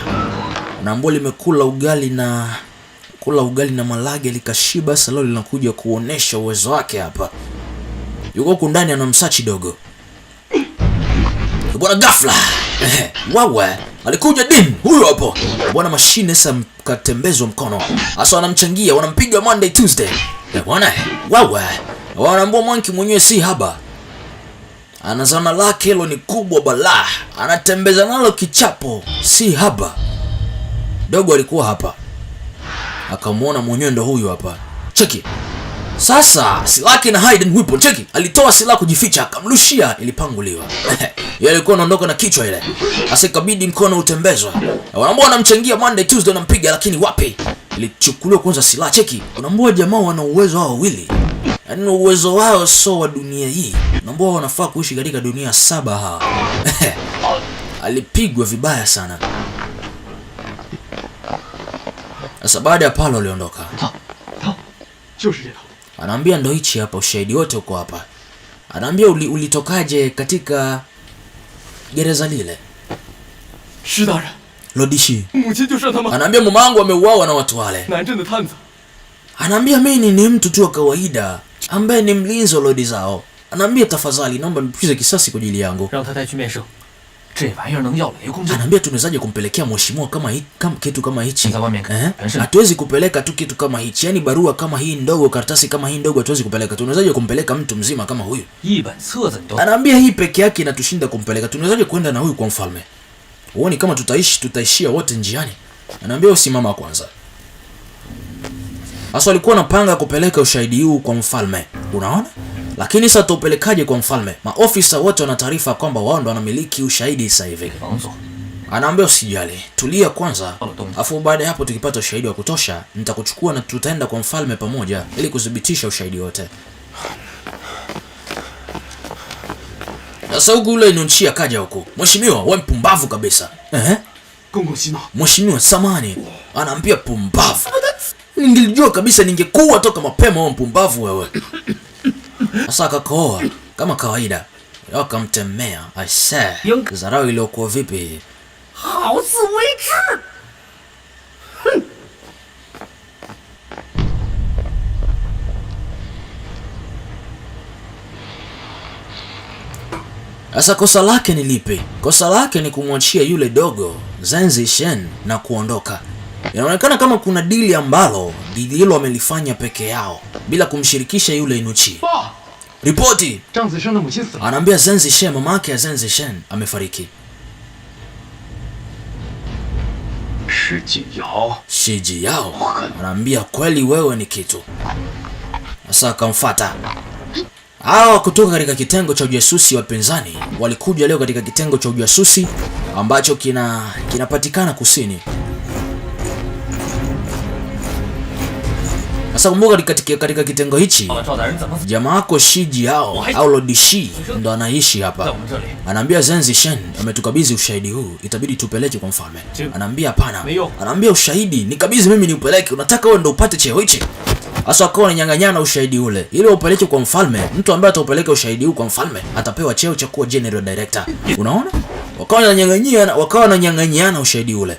Na ambao limekula ugali na malage likashiba. Sasa leo linakuja kuonesha uwezo wake hapa. Yuko huku ndani anamsachi dogo. Bwana ghafla. Wawe, Alikuja Din, huyo hapo. Bwana mashine sasa katembezwa mkono. Sasa wanamchangia, wanampiga Monday Tuesday. Eh, bwana, wewe. Wanaambia Monkey mwenyewe si haba. Anazana lake hilo ni kubwa balaa. Anatembeza nalo kichapo, si haba. Dogo alikuwa hapa. Akamuona mwenyewe ndo huyu hapa. Cheki. Sasa silaha na hidden weapon. Cheki, alitoa silaha kujificha, akamrushia, ilipanguliwa. Yeye alikuwa anaondoka na kichwa ile. Sasa ikabidi mkono utembezwe. Wanaambia wanamchangia Monday Tuesday wanampiga, lakini wapi? Ilichukuliwa kwanza silaha. Cheki, unaambia jamaa wana uwezo wao wawili. Yaani uwezo wao sio wa dunia hii. Unaambia wanafaa kuishi katika dunia saba hawa. Alipigwa vibaya sana. Sasa baada ya pale aliondoka. Anaambia ndo hichi hapa, ushahidi wote uko hapa. Anaambia ulitokaje katika gereza lile? Lodishi. Anaambia mama yangu ameuawa na watu wale. Anaambia mimi ni mtu tu wa kawaida ambaye ni mlinzi wa lodi zao. Anaambia tafadhali naomba nilipize kisasi kwa ajili yangu. Anaambia tunawezaje kumpelekea mheshimiwa kama kitu kama hichi? Hatuwezi kupeleka tu kitu kama hichi. Yaani barua kama hii ndogo, karatasi kama hii ndogo hatuwezi kupeleka. Tunawezaje kumpeleka mtu mzima kama huyu? Anaambia hii peke yake inatushinda kumpeleka. Tunawezaje kwenda na huyu kwa mfalme? Huoni kama tutaishia wote njiani? Anaambia usimama kwanza. Sasa walikuwa wanapanga kupeleka ushahidi huu kwa mfalme. Unaona? Lakini sasa tupelekaje kwa mfalme? Maofisa wote wana taarifa kwamba wao ndo wanamiliki ushahidi sasa hivi. Anaambia usijali, tulia kwanza. Afu baada ya hapo tukipata ushahidi wa kutosha, nitakuchukua na tutaenda kwa mfalme pamoja ili kudhibitisha ushahidi wote. Sasa huku ule Nunchi akaja huku. Mheshimiwa, wewe mpumbavu kabisa. Mheshimiwa, samahani. Anaambia pumbavu. Ningelijua kabisa ningekuwa toka mapema wewe mpumbavu wewe. Sasa akakohoa kama kawaida. Akamtemea. I say, dharau iliyokuwa vipi? Sasa kosa lake ni lipi? Kosa lake ni kumwachia yule dogo Zhang Zishen na kuondoka. Inaonekana kama kuna dili ambalo dili hilo wamelifanya peke yao bila kumshirikisha yule Inuchi. Ripoti. Anaambia Zhang Zishen, mama yake ya Zhang Zishen amefariki. Shi Jiyao anaambia kweli wewe ni kitu. Sasa akamfuata. Hawa kutoka katika kitengo cha ujasusi wapinzani walikuja leo katika kitengo cha ujasusi ambacho kinapatikana kusini. Sasa kumbuka katika kitengo hichi jamaa wako Shi Jiyao au Lord Shi ndo anaishi hapa. Anaambia Zhang Zishen ametukabidhi ushahidi huu, itabidi tupeleke kwa mfalme. Anaambia hapana. Anaambia ushahidi nikabidhi mimi niupeleke, unataka wewe ndo upate cheo hichi? Sasa wakawa wananyang'anyana ushahidi ule ili upeleke kwa mfalme. Mtu ambaye ataupeleka ushahidi huu kwa mfalme atapewa cheo cha kuwa general director. Unaona? Wakawa wananyang'anyiana ushahidi ule.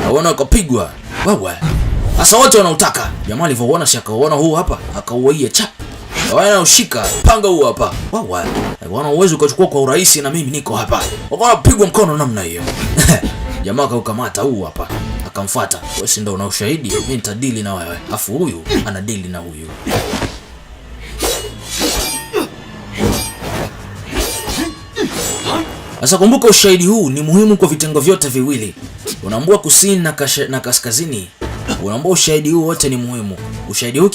Waona wakapigwa. Wewe. Sasa wote wanautaka. Jamaa alivyoona si akauona huu hapa, akauia chap. Wana ushika panga huu hapa. Wewe. Wana uwezo ukachukua kwa urahisi na mimi niko hapa. Wakawa wanapigwa mkono namna hiyo. Jamaa akaukamata huu hapa. Akamfuata. Wewe si ndio una ushahidi? Mimi nitadili na wewe. Afu huyu anadili na huyu. Sasa kumbuka ushahidi huu ni muhimu kwa vitengo vyote viwili. Unaambua kusini na kaskazini. Unaambua ushahidi huu wote ni muhimu. Ushahidi huu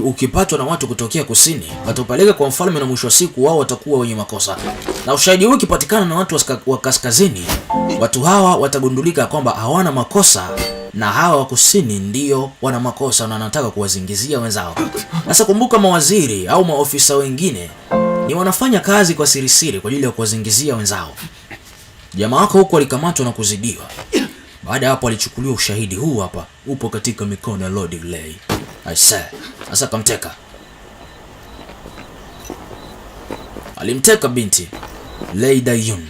ukipatwa na watu kutokea kusini, watapeleka kwa mfalme na mwisho wa siku wao watakuwa wenye makosa. Na ushahidi huu ukipatikana na watu wa kaskazini, watu hawa watagundulika kwamba hawana makosa na hawa wa kusini ndio wana makosa na wanataka kuwazingizia wenzao. Sasa kumbuka mawaziri au maofisa wengine ni wanafanya kazi kwa siri siri kwa ajili ya kuwazingizia wenzao. Jamaa wako huko alikamatwa na kuzidiwa. Baada hapo alichukuliwa ushahidi huu hapa upo katika mikono ya Lord Lei. I say, sasa akamteka. Alimteka binti Lei Dayun.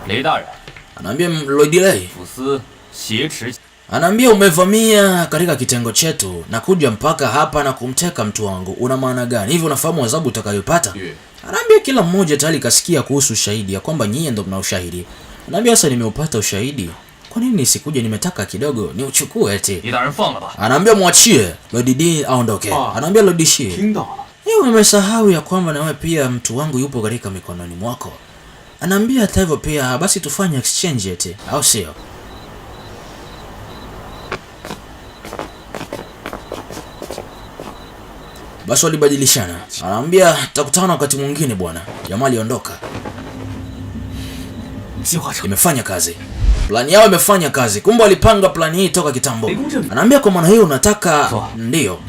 Lei Daren. Anaambia Lord Lei. Fusi, xie chi. Anaambia umevamia katika kitengo chetu na kuja mpaka hapa na kumteka mtu wangu. Una maana gani? Hivi unafahamu adhabu utakayopata? Anaambia kila mmoja tayari kasikia kuhusu ushahidi ya kwamba nyinyi ndio mna ushahidi. Anaambia sasa nimeupata ushahidi. Kwa nini nisikuja? Nimetaka kidogo niuchukue eti. 李大人放了吧。 Anaambia mwachie Lord D aondoke. Anaambia Lord Shi, 听到了， hiyo umesahau ya kwamba na wewe pia mtu wangu yupo katika mikononi mwako. Anaambia hata hivyo pia basi tufanye exchange eti, au sio? Basi walibadilishana. Anaambia tutakutana wakati mwingine bwana. Jamaa aliondoka. 计划成 Imefanya kazi. Plani yao imefanya kazi. Kumbe walipanga plani hii toka kitambo. Anaambia kwa maana hiyo unataka ndiyo.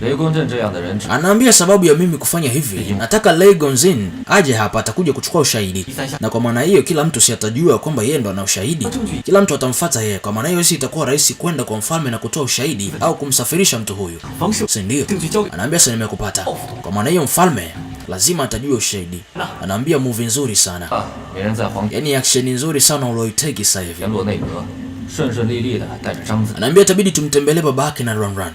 雷公镇这样的人只 Anaambia sababu ya mimi kufanya hivi, nataka Lei Gonzin aje hapa, atakuja kuchukua ushahidi, na kwa maana hiyo kila mtu si atajua kwamba yeye ndo ana ushahidi, kila mtu atamfuata yeye. Kwa maana hiyo si itakuwa rahisi kwenda kwa mfalme na kutoa ushahidi au kumsafirisha mtu huyu, 方式 si ndio? 证据交给 Anaambia sasa nimekupata. Kwa maana hiyo mfalme lazima atajua ushahidi. Anaambia movie nzuri sana, 啊，没人在黄 yaani action nzuri sana ulioiteki sasa hivi. 田洛内阁，顺顺利利的带着张子 Anaambia itabidi tumtembelee babake na Ranran.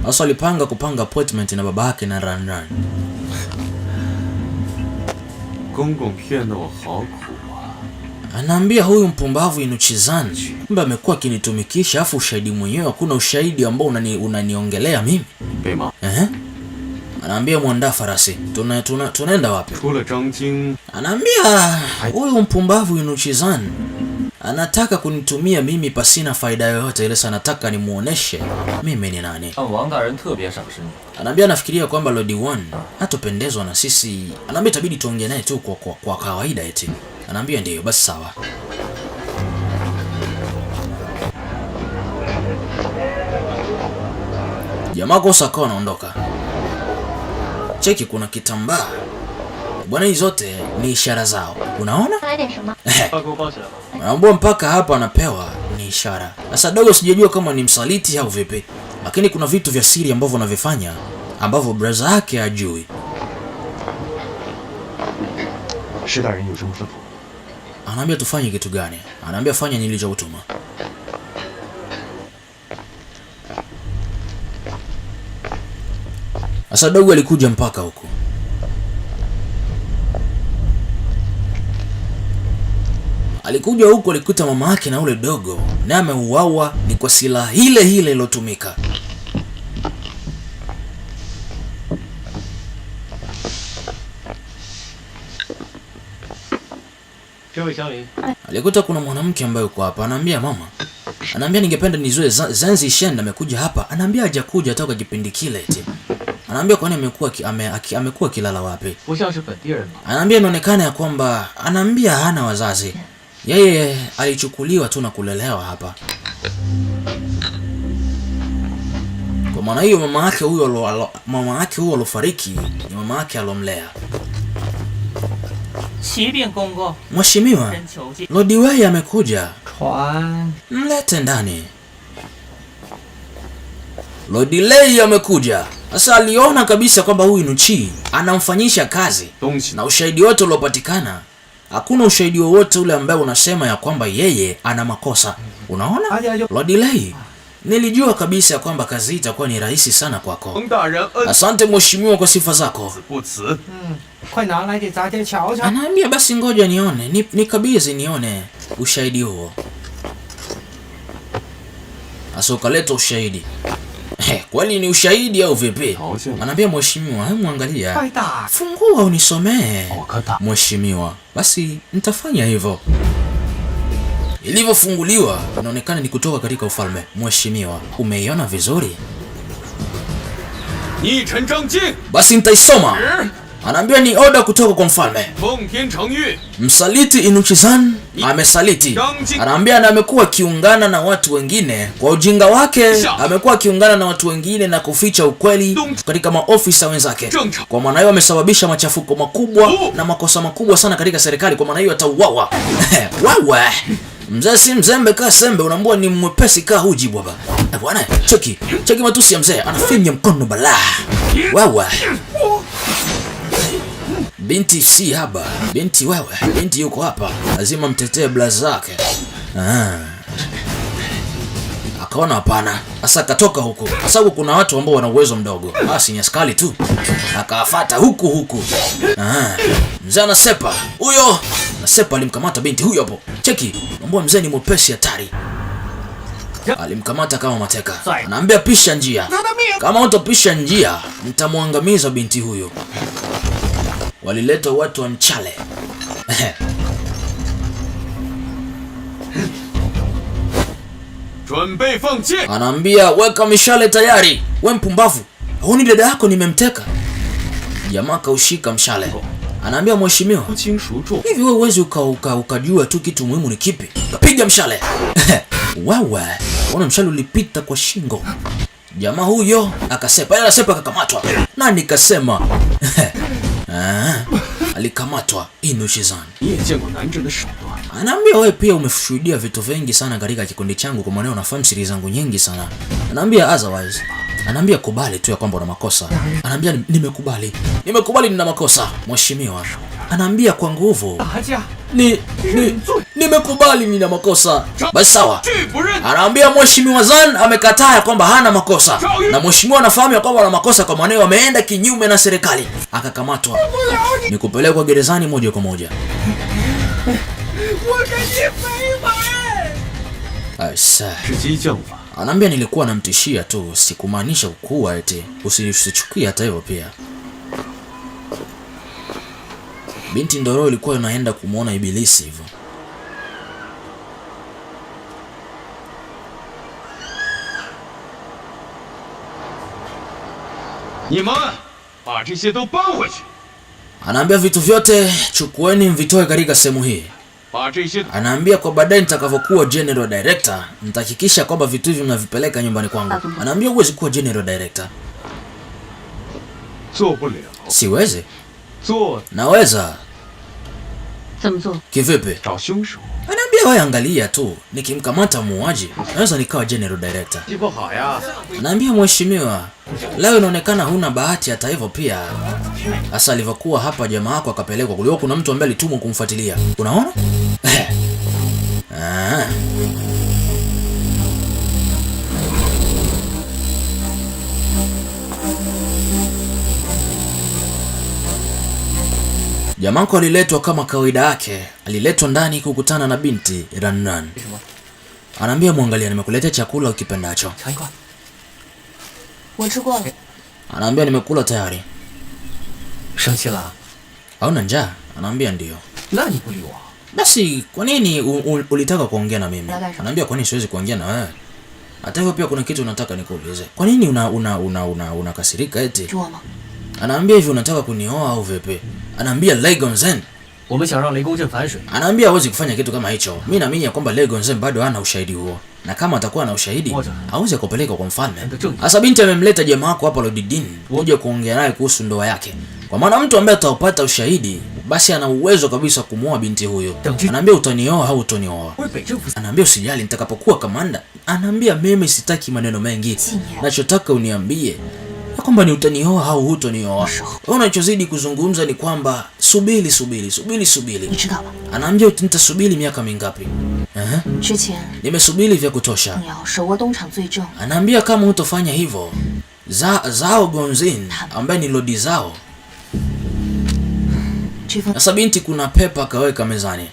Sasa walipanga kupanga appointment na babake na Ranran. 公公骗得我好苦啊！ Anaambia huyu mpumbavu Inuchizan kumbe amekuwa akinitumikisha, afu ushahidi mwenyewe hakuna ushahidi ambao unaniongelea mimi. 北马 Ehe. Anaambia mwandaa farasi, tunaenda wapi? 除了张京， Anaambia huyu mpumbavu Inuchizan anataka kunitumia mimi pasina faida yoyote ile, sana nataka nimuoneshe mimi ni nani. 让王大人特别赏识你， Anaambia anafikiria kwamba Lord One hatopendezwa na sisi. Anaambia itabidi tuongee naye tu kwa kawaida eti. Anaambia ndiyo, basi sawa. Jamaa kosa akawa anaondoka. Cheki, kuna kitambaa bwana, hizi zote ni ishara zao, unaona? 来点什么？ 给我包起来吧。 Unaambua mpaka hapa anapewa ni ishara. Sasa dogo, sijajua kama ni msaliti au vipi, lakini kuna vitu vya siri ambavyo anavifanya ambavyo braza yake hajui. 施大人有什么吩咐？ Anaambia tufanye kitu gani? Anaambia fanya nilichokutuma. Sasa dogo alikuja mpaka huku. Alikuja huku alikuta mama yake na ule dogo naye ameuawa ni kwa silaha ile ile iliyotumika. 这位乡邻， Alikuta kuna mwanamke ambaye yuko hapa, anaambia mama, anaambia ningependa nizue Zenzi Shen amekuja hapa. Anaambia hajakuja toka kipindi kile eti. Anaambia kwani amekuwa amekuwa akilala wapi? 不像是本地人吧？ Anaambia inaonekana ya kwamba, anaambia hana wazazi, yeye alichukuliwa tu na kulelewa hapa. Kwa maana hiyo mama yake huyo mama yake huyo alofariki ni mama yake alomlea. Mheshimiwa Lord Wei amekuja, mlete ndani. Lord Lei amekuja. Sasa aliona kabisa kwamba huyu Nuchi anamfanyisha kazi, na ushahidi wote uliopatikana, hakuna ushahidi wowote ule ambaye unasema ya kwamba yeye ana makosa. Unaona Lord Lei, nilijua kabisa ya kwamba kazi hii itakuwa ni rahisi sana kwako. Asante mheshimiwa kwa sifa zako. Anaambia basi ngoja nione, nikabidhi nione ushahidi huo. Sasa ukaleta ushahidi. Kwani ni ushahidi au vipi? Anaambia mheshimiwa, hebu angalia. Fungua unisomee. Mheshimiwa, basi nitafanya hivyo. Ilivyofunguliwa inaonekana ni kutoka katika ufalme. Mheshimiwa, umeiona vizuri? Basi nitaisoma. Anaambia ni oda kutoka kwa mfalme. Msaliti Inuchizan amesaliti. Anaambia na amekuwa akiungana na watu wengine kwa ujinga wake, amekuwa akiungana na watu wengine na kuficha ukweli katika maofisa wenzake. Kwa maana hiyo amesababisha machafuko makubwa na makosa makubwa sana katika serikali. Kwa maana hiyo atauawa. Wawe. Mzee si mzembe kaa sembe, unaambua ni mwepesi kaa huji baba. Bwana, cheki. Cheki matusi ya mzee, anafinya mkono balaa. Wawe. Binti si haba, binti wewe, binti yuko hapa, lazima mtetee blaza zake. Akaona hapana. Sasa akatoka huku. Sasa huku kuna watu ambao wana uwezo mdogo. Basi ni askari tu. Akawafuata huku huku. Mzee anasepa. Huyo anasepa, alimkamata binti huyo hapo. Cheki, mbona mzee ni mwepesi hatari. Alimkamata kama mateka. Anaambia pisha njia. Kama hutopisha njia, nitamwangamiza binti huyo. Walileta watu wa mchale. Anaambia weka mishale tayari. We mpumbavu, huoni dada yako nimemteka? Jamaa kaushika mshale. Anaambia mheshimiwa, hivi wewe huwezi ukajua tu kitu muhimu ni kipi? Kapiga mshale. Wewe, unaona mshale ulipita kwa shingo. Jamaa huyo akasepa, yeye anasepa akakamatwa. Na nikasema alikamatwa Inoshizan. Anaambia wewe pia umeshuhudia vitu vingi sana katika kikundi changu, kwa maana unafahamu siri zangu nyingi sana. Anaambia otherwise. Anaambia kubali tu ya kwamba una makosa. Anaambia nimekubali. Nimekubali nina makosa, mheshimiwa. Anaambia kwa nguvu. Nimekubali nina makosa. Basi sawa. Anaambia mheshimiwa Zan amekataa ya kwamba hana makosa. Na mheshimiwa anafahamu ya kwamba ana makosa, kwa maana wameenda kinyume na serikali. Akakamatwa. Ni kupelekwa gerezani moja kwa moja. Aisa. Anaambia nilikuwa namtishia tu, sikumaanisha kuwa eti usichukie hata hivyo pia. Binti Ndoro ilikuwa inaenda kumuona ibilisi hivyo. Anaambia vitu vyote chukueni mvitoe katika sehemu hii. Anaambia kwa baadaye nitakavyokuwa general director nitahakikisha kwamba vitu hivi mnavipeleka nyumbani kwangu. Anaambia huwezi kuwa general director. Siwezi. Naweza. Kivipi? Anaambia wewe angalia tu, nikimkamata muuaji naweza nikawa general director. Anaambia mheshimiwa, leo inaonekana huna bahati hata hivyo pia. Sasa alivyokuwa hapa jamaa wako akapelekwa, kulikuwa kuna mtu ambaye alitumwa kumfuatilia. Unaona? Jamanko aliletwa kama kawaida yake, aliletwa ndani kukutana na binti Ranran. Anaambia muangalia, nimekuletea chakula ukipendacho. Anaambia nimekula tayari. Hauna njaa? Anaambia ndio. Basi kwa nini ulitaka kuongea na mimi? Anaambia kwa nini siwezi kuongea na wewe? Hata hivyo pia kuna kitu nataka nikuulize. Kwa nini unakasirika eti? Anaambia hivi unataka kunioa au vipi? Anaambia Lei Gonzen. Anaambia hawezi kufanya kitu kama hicho. Mimi naamini ya kwamba Lei Gonzen bado hana ushahidi huo. Na kama atakuwa na ushahidi, hawezi kupeleka kwa mfalme. Sasa binti amemleta jamaa wako hapa Lord Dean kuja kuongea naye kuhusu ndoa yake. Kwa maana mtu ambaye ataupata ushahidi, basi ana uwezo kabisa kumuoa binti huyo. Anaambia utanioa au utonioa? Anaambia usijali nitakapokuwa kamanda. Anaambia mimi sitaki maneno mengi. Nachotaka uniambie kwamba ni utanioa au hutonioa. Wewe unachozidi kuzungumza ni kwamba subiri subiri subiri subiri. Anaambia nitasubiri miaka mingapi? Nimesubiri vya kutosha. Anaambia kama hutofanya hivyo, Zao Gonzin ambaye ni lodi zao. Sasa binti kuna pepa akaweka mezani.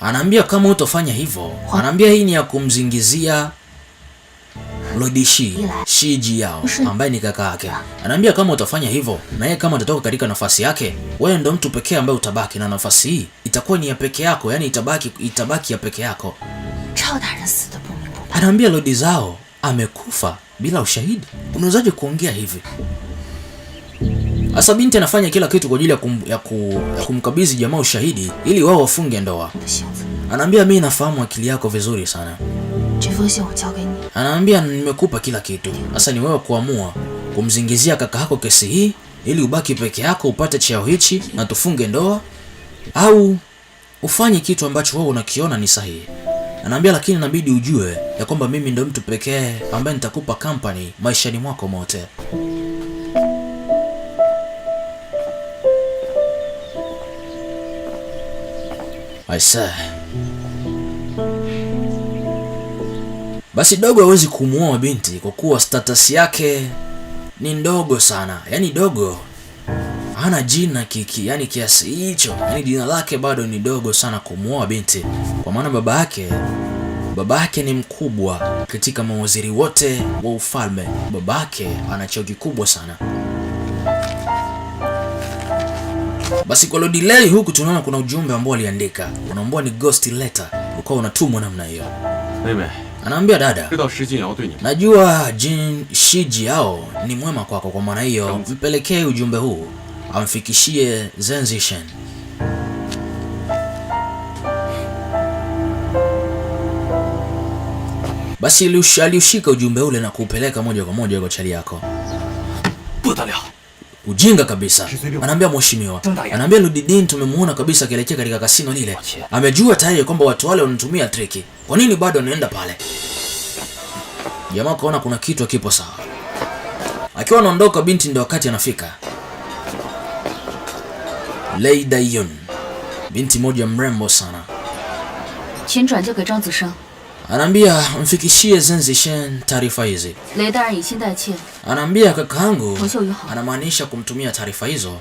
Anaambia kama hutofanya hivyo, anaambia hii ni ya kumzingizia Lord Shi Jiao ambaye ni kaka yake. Anaambia kama utafanya hivyo na yeye kama atatoka katika nafasi yake, wewe ndo mtu pekee ambaye utabaki na nafasi hii itakuwa ni ya peke yako, yani itabaki ya peke yako. Anaambia Lord Zao amekufa bila ushahidi. Unawezaje kuongea hivi? Sasa binti anafanya kila kitu kwa ajili ya kumkabidhi jamaa ushahidi ili wao wafunge ndoa. Anaambia mimi nafahamu akili yako vizuri sana. Anaambia nimekupa kila kitu. Sasa ni wewe kuamua kumzingizia kaka yako kesi hii ili ubaki peke yako upate cheo hichi na tufunge ndoa, au ufanye kitu ambacho wewe unakiona ni sahihi. Anaambia lakini inabidi ujue ya kwamba mimi ndo mtu pekee ambaye nitakupa company maishani mwako mote. I say. Basi dogo hawezi kumuoa binti kwa kuwa status yake ni ndogo sana. Yaani dogo hana jina kiki, yani kiasi hicho. Yaani jina lake bado ni dogo sana kumuoa binti. Kwa maana babake ni mkubwa katika mawaziri wote wa ufalme. Babake ana cheo kikubwa sana. Basi kwa Lord Lei huku tunaona kuna ujumbe ambao aliandika. Unaambiwa ni ghost letter. Ukawa unatumwa namna hiyo. 妹妹， Anaambia dada, 知道石进尧对你 najua Jin Shiji yao ni mwema kwako, kwa maana hiyo mpelekee ujumbe huu, amfikishie Zenzishen. Basi aliushika ujumbe ule na kuupeleka moja kwa moja kwa chali yako. 不得了！ Ujinga kabisa. Anaambia mheshimiwa, anaambia Ludidin tumemuona kabisa akielekea katika kasino lile. Amejua tayari kwamba watu wale wanatumia triki. Kwa nini bado anaenda pale? Jamaa kaona kuna kitu hakipo sawa. Akiwa anaondoka binti ndio wakati anafika. Lei Dayun, binti moja mrembo sana. 请转交给张子生。 Anaambia mfikishie Zenzishen taarifa hizi. 雷大人以心代妾， Anaambia kakaangu 彭秀云好。 anamaanisha kumtumia taarifa hizo.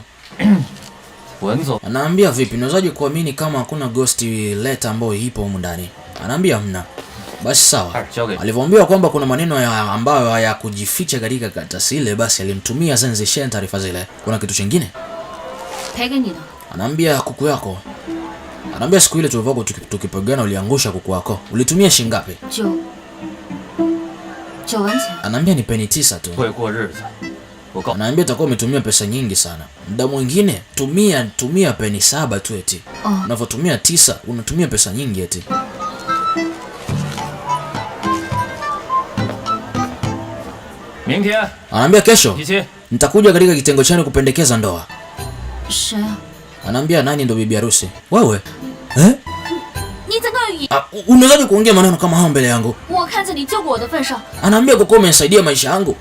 文总， Anaambia vipi, unawezaje kuamini kama hakuna ghost letter ambayo ipo humu ndani? Anaambia hamna. Basi sawa. 交给 Alivyoambiwa kwamba kuna maneno ya ambayo hayakujificha katika karatasi ile, basi alimtumia Zenzishen taarifa zile. Kuna kitu chingine? 赔给你的。 Anaambia kuku yako. Anaambia siku ile tulivyokuwa tukipigana uliangusha kuku wako. Ulitumia shilingi ngapi? 九文钱。 Anaambia ni peni 9 tu. 会过日子。我告， Anaambia utakuwa umetumia pesa nyingi sana. Muda mwingine tumia peni 7 tu eti. Oh. Unavyotumia 9 unatumia pesa nyingi eti. 明天 Anaambia kesho 提亲。 nitakuja katika kitengo chenu kupendekeza ndoa. 谁啊？ Anaambia nani ndo bibi harusi? Wewe? Eh? 你怎么以 Unawezaje kuongea maneno kama hayo mbele yangu? 我看在你救过我的份上， Anaambia kwa kuwa umenisaidia maisha yangu,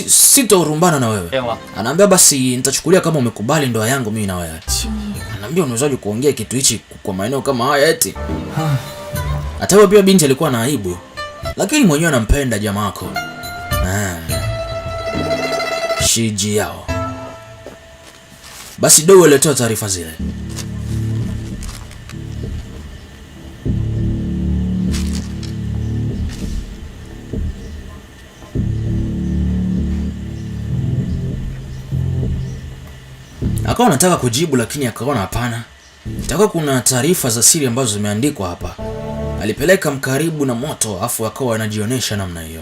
sitorumbana na wewe. 变了， Anaambia basi nitachukulia kama umekubali ndoa yangu mimi na wewe. 轻易 Anaambia unawezaje kuongea kitu hichi kwa maeneo kama haya eti? Hata hivyo pia binti alikuwa na aibu, lakini mwenyewe anampenda jamaa wako. Shiji yao. Basi dogo alitoa taarifa zile. Akawa anataka kujibu lakini akaona hapana. Itakuwa kuna taarifa za siri ambazo zimeandikwa hapa. Alipeleka mkaribu na moto afu akawa anajionyesha namna hiyo.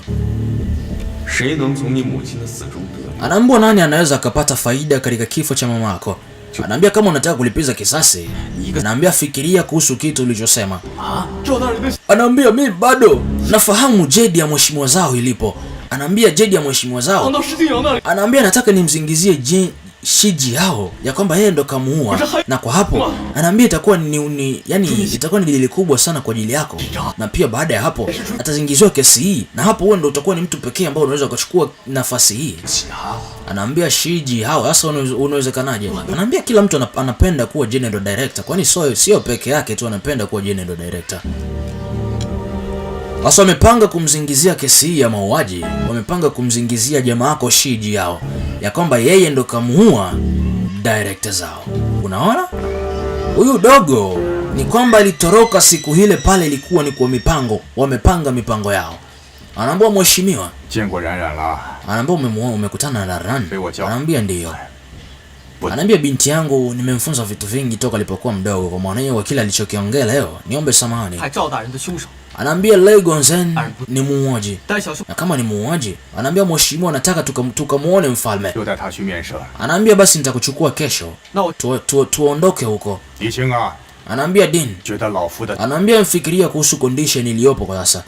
谁能从你母亲的死中得利？ Anaambia nani anaweza akapata faida katika kifo cha mama yako? Anaambia kama unataka kulipiza kisasi, anaambia fikiria kuhusu kitu ulichosema. Anaambia mimi bado nafahamu jedi ya mheshimiwa zao ilipo. Anaambia jedi ya mheshimiwa zao. Anaambia nataka nimzingizie Shiji yao ya kwamba yeye ndo kamuua, na kwa hapo anaambia itakuwa yani itakuwa ni dalili kubwa sana kwa ajili yako, na pia baada ya hapo atazingiziwa kesi hii, na hapo wewe ndo utakuwa ni mtu pekee ambao unaweza ukachukua nafasi hii. Anaambia Shiji hao sasa unawezekanaje? Anaambia kila mtu anapenda kuwa general director, kwani sio peke yake tu anapenda kuwa general director. Sasa wamepanga kumzingizia kesi hii ya mauaji, wamepanga kumzingizia jamaa yako Shiji yao ya kwamba yeye ndo kamuua director zao. Unaona? Huyu dogo ni kwamba alitoroka siku ile pale, ilikuwa ni kwa mipango, wamepanga mipango yao. Anaambia mheshimiwa, anaambia umemuona, umekutana na Ran? Anaambia ndio. Anaambia binti yangu nimemfunza vitu vingi toka alipokuwa mdogo, kwa maana hiyo kwa kila alichokiongea leo niombe samahani. Anaambia Lei Gonzen ni muuaji. Na kama ni muuaji, anaambia mheshimiwa nataka tukamuone mfalme. Anaambia basi nitakuchukua kesho. Tuondoke huko. Anaambia Din. Anaambia mfikiria kuhusu condition iliyopo kwa sasa.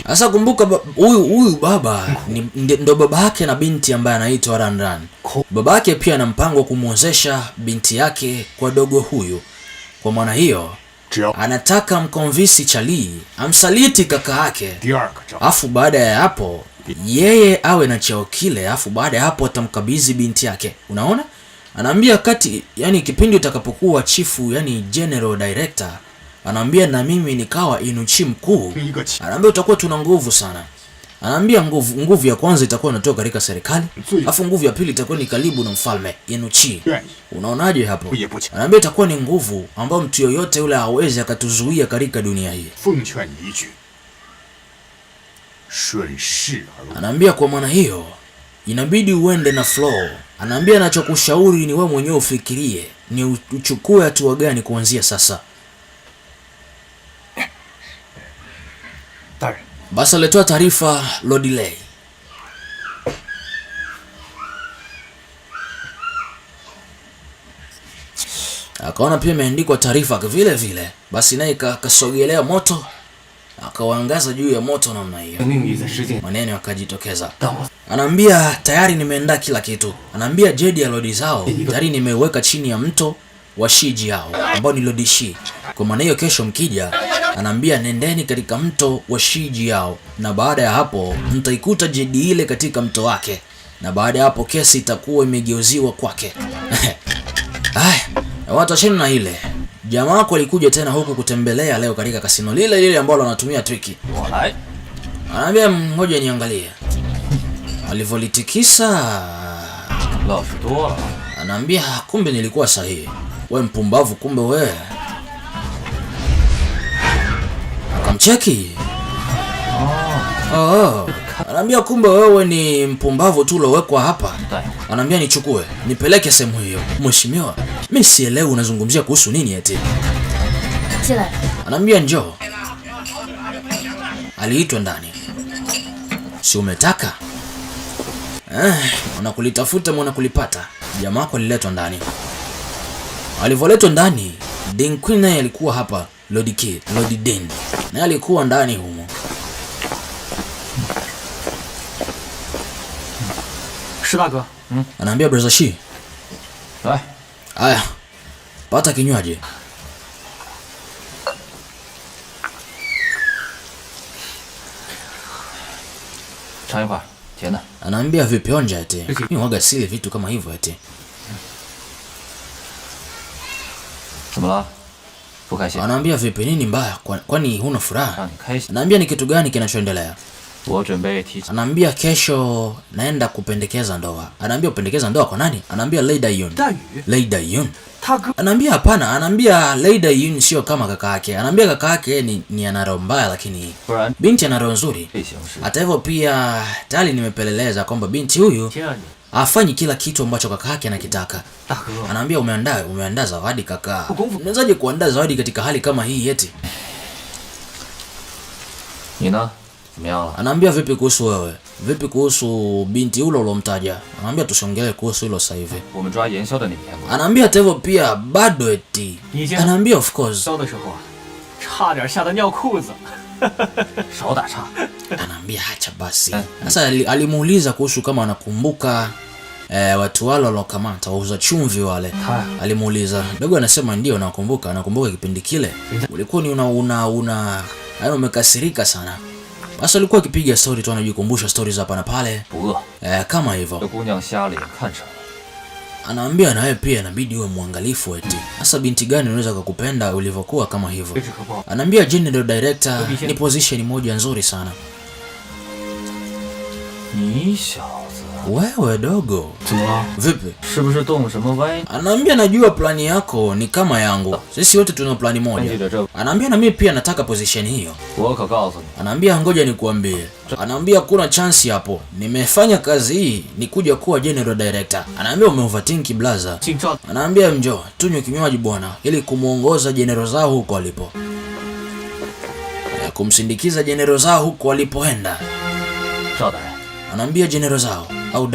Sasa kumbuka huyu baba ndo baba yake na binti ambaye anaitwa Ran Ran. Baba yake pia ana mpango wa kumwozesha binti yake kwa dogo huyu. Kwa maana hiyo anataka mkonvisi Chali amsaliti kaka yake. Afu baada ya hapo yeye awe na cheo kile, afu baada ya hapo atamkabidhi binti yake. Unaona? Anaambia kati, yani kipindi utakapokuwa chifu, yani general director, anaambia na mimi nikawa inuchi mkuu. Anaambia utakuwa tuna nguvu sana. Anaambia nguvu ya kwanza itakuwa inatoka katika serikali, afu nguvu ya pili itakuwa ni karibu na mfalme Inuchi. Unaonaje hapo? Anaambia itakuwa ni nguvu ambayo mtu yoyote yule hawezi akatuzuia katika dunia hii. Anaambia kwa maana hiyo inabidi uende na flow. Anaambia anachokushauri ni wewe mwenyewe ufikirie ni uchukue hatua gani kuanzia sasa. Basi alitoa taarifa Lord Lei. Akaona pia imeandikwa taarifa vile vile. Basi naye kasogelea moto, akawaangaza juu ya moto namna hiyo. Maneno yakajitokeza. Anaambia tayari nimeandaa kila kitu. Anaambia jedi ya Lord Zhao tayari nimeiweka chini ya mto wa Shiji yao ambao ni Lord Shi. Kwa maana hiyo kesho mkija, anaambia nendeni katika mto wa Shiji yao, na baada ya hapo mtaikuta jedi ile katika mto wake, na baada ya hapo kesi itakuwa imegeuziwa kwake. Ai, watu acheni na ile. Jamaa wako alikuja tena huku kutembelea leo katika kasino lile lile ambalo anatumia triki. Anaambia ngoja niangalie. Alivolitikisa anaambia kumbe nilikuwa sahihi. We mpumbavu, kumbe we. Akamcheki. Oh. Anaambia kumbe wewe ni mpumbavu tu ulowekwa hapa. Anaambia nichukue, nipeleke sehemu hiyo. Mheshimiwa, mimi sielewi unazungumzia kuhusu nini eti. Anaambia njoo. Aliitwa ndani. Si umetaka? Mwana kulitafuta mwana kulipata. Jamaa wako aliletwa ndani. Alivoletwa ndani, Ding Queen naye alikuwa hapa, Lord K, Lord Den. Naye alikuwa ndani humo. Anaambia brother Shi. Aya, pata kinywaji. Anaambia vipi, onja eti. Mimi huaga sili vitu kama hivyo eti. Anaambia vipi, nini mbaya? Kwani huna furaha? Anaambia ni kitu gani kinachoendelea? Anaambia kesho naenda kupendekeza ndoa. Anaambia kupendekeza ndoa kwa nani? Anaambia Lady Yun. Lady Yun. Anaambia hapana, anaambia Lady Yun sio kama kaka yake. Anaambia kaka yake ni ana roho mbaya, lakini binti ana roho nzuri. Hata hivyo pia tayari nimepeleleza kwamba binti huyu hafanyi kila kitu ambacho kaka yake anakitaka. Anaambia umeandaa zawadi kaka. Unawezaje kuandaa zawadi katika hali kama hii eti? Anaambia vipi kuhusu wewe? Vipi kuhusu binti ule ulomtaja? Anaambia tusiongelee kuhusu hilo sasa hivi. Anaambia hata hivyo pia bado eti. Anaambia of course. Anaambia acha basi. Sasa alimuuliza kuhusu kama anakumbuka watu wale waliokamata wauza chumvi wale. Alimuuliza. Dogo anasema ndio nakumbuka, nakumbuka kipindi kile. Ulikuwa ni una yaani umekasirika sana. Basi alikuwa akipiga story tu, anajikumbusha stories hapa na pale. Kama hivyo. Anaambia na wewe pia inabidi uwe mwangalifu eti. Sasa binti gani unaweza kukupenda ulivyokuwa kama hivyo? Anaambia general director ni position moja nzuri sana. Wewe dogo, vipi? Anaambia najua plani yako ni kama yangu. Sisi wote tuna plani moja. Anaambia na mimi pia nataka position hiyo. Anaambia ngoja nikuambie. Anaambia kuna chance hapo. Nimefanya kazi hii ni kuja kuwa general director. Anaambia umeoverthink blaza. Anaambia njoo tunywe kinywaji bwana, ili kumuongoza general zao huko alipo. Kumsindikiza general zao huko alipoenda. Anaambia general zao au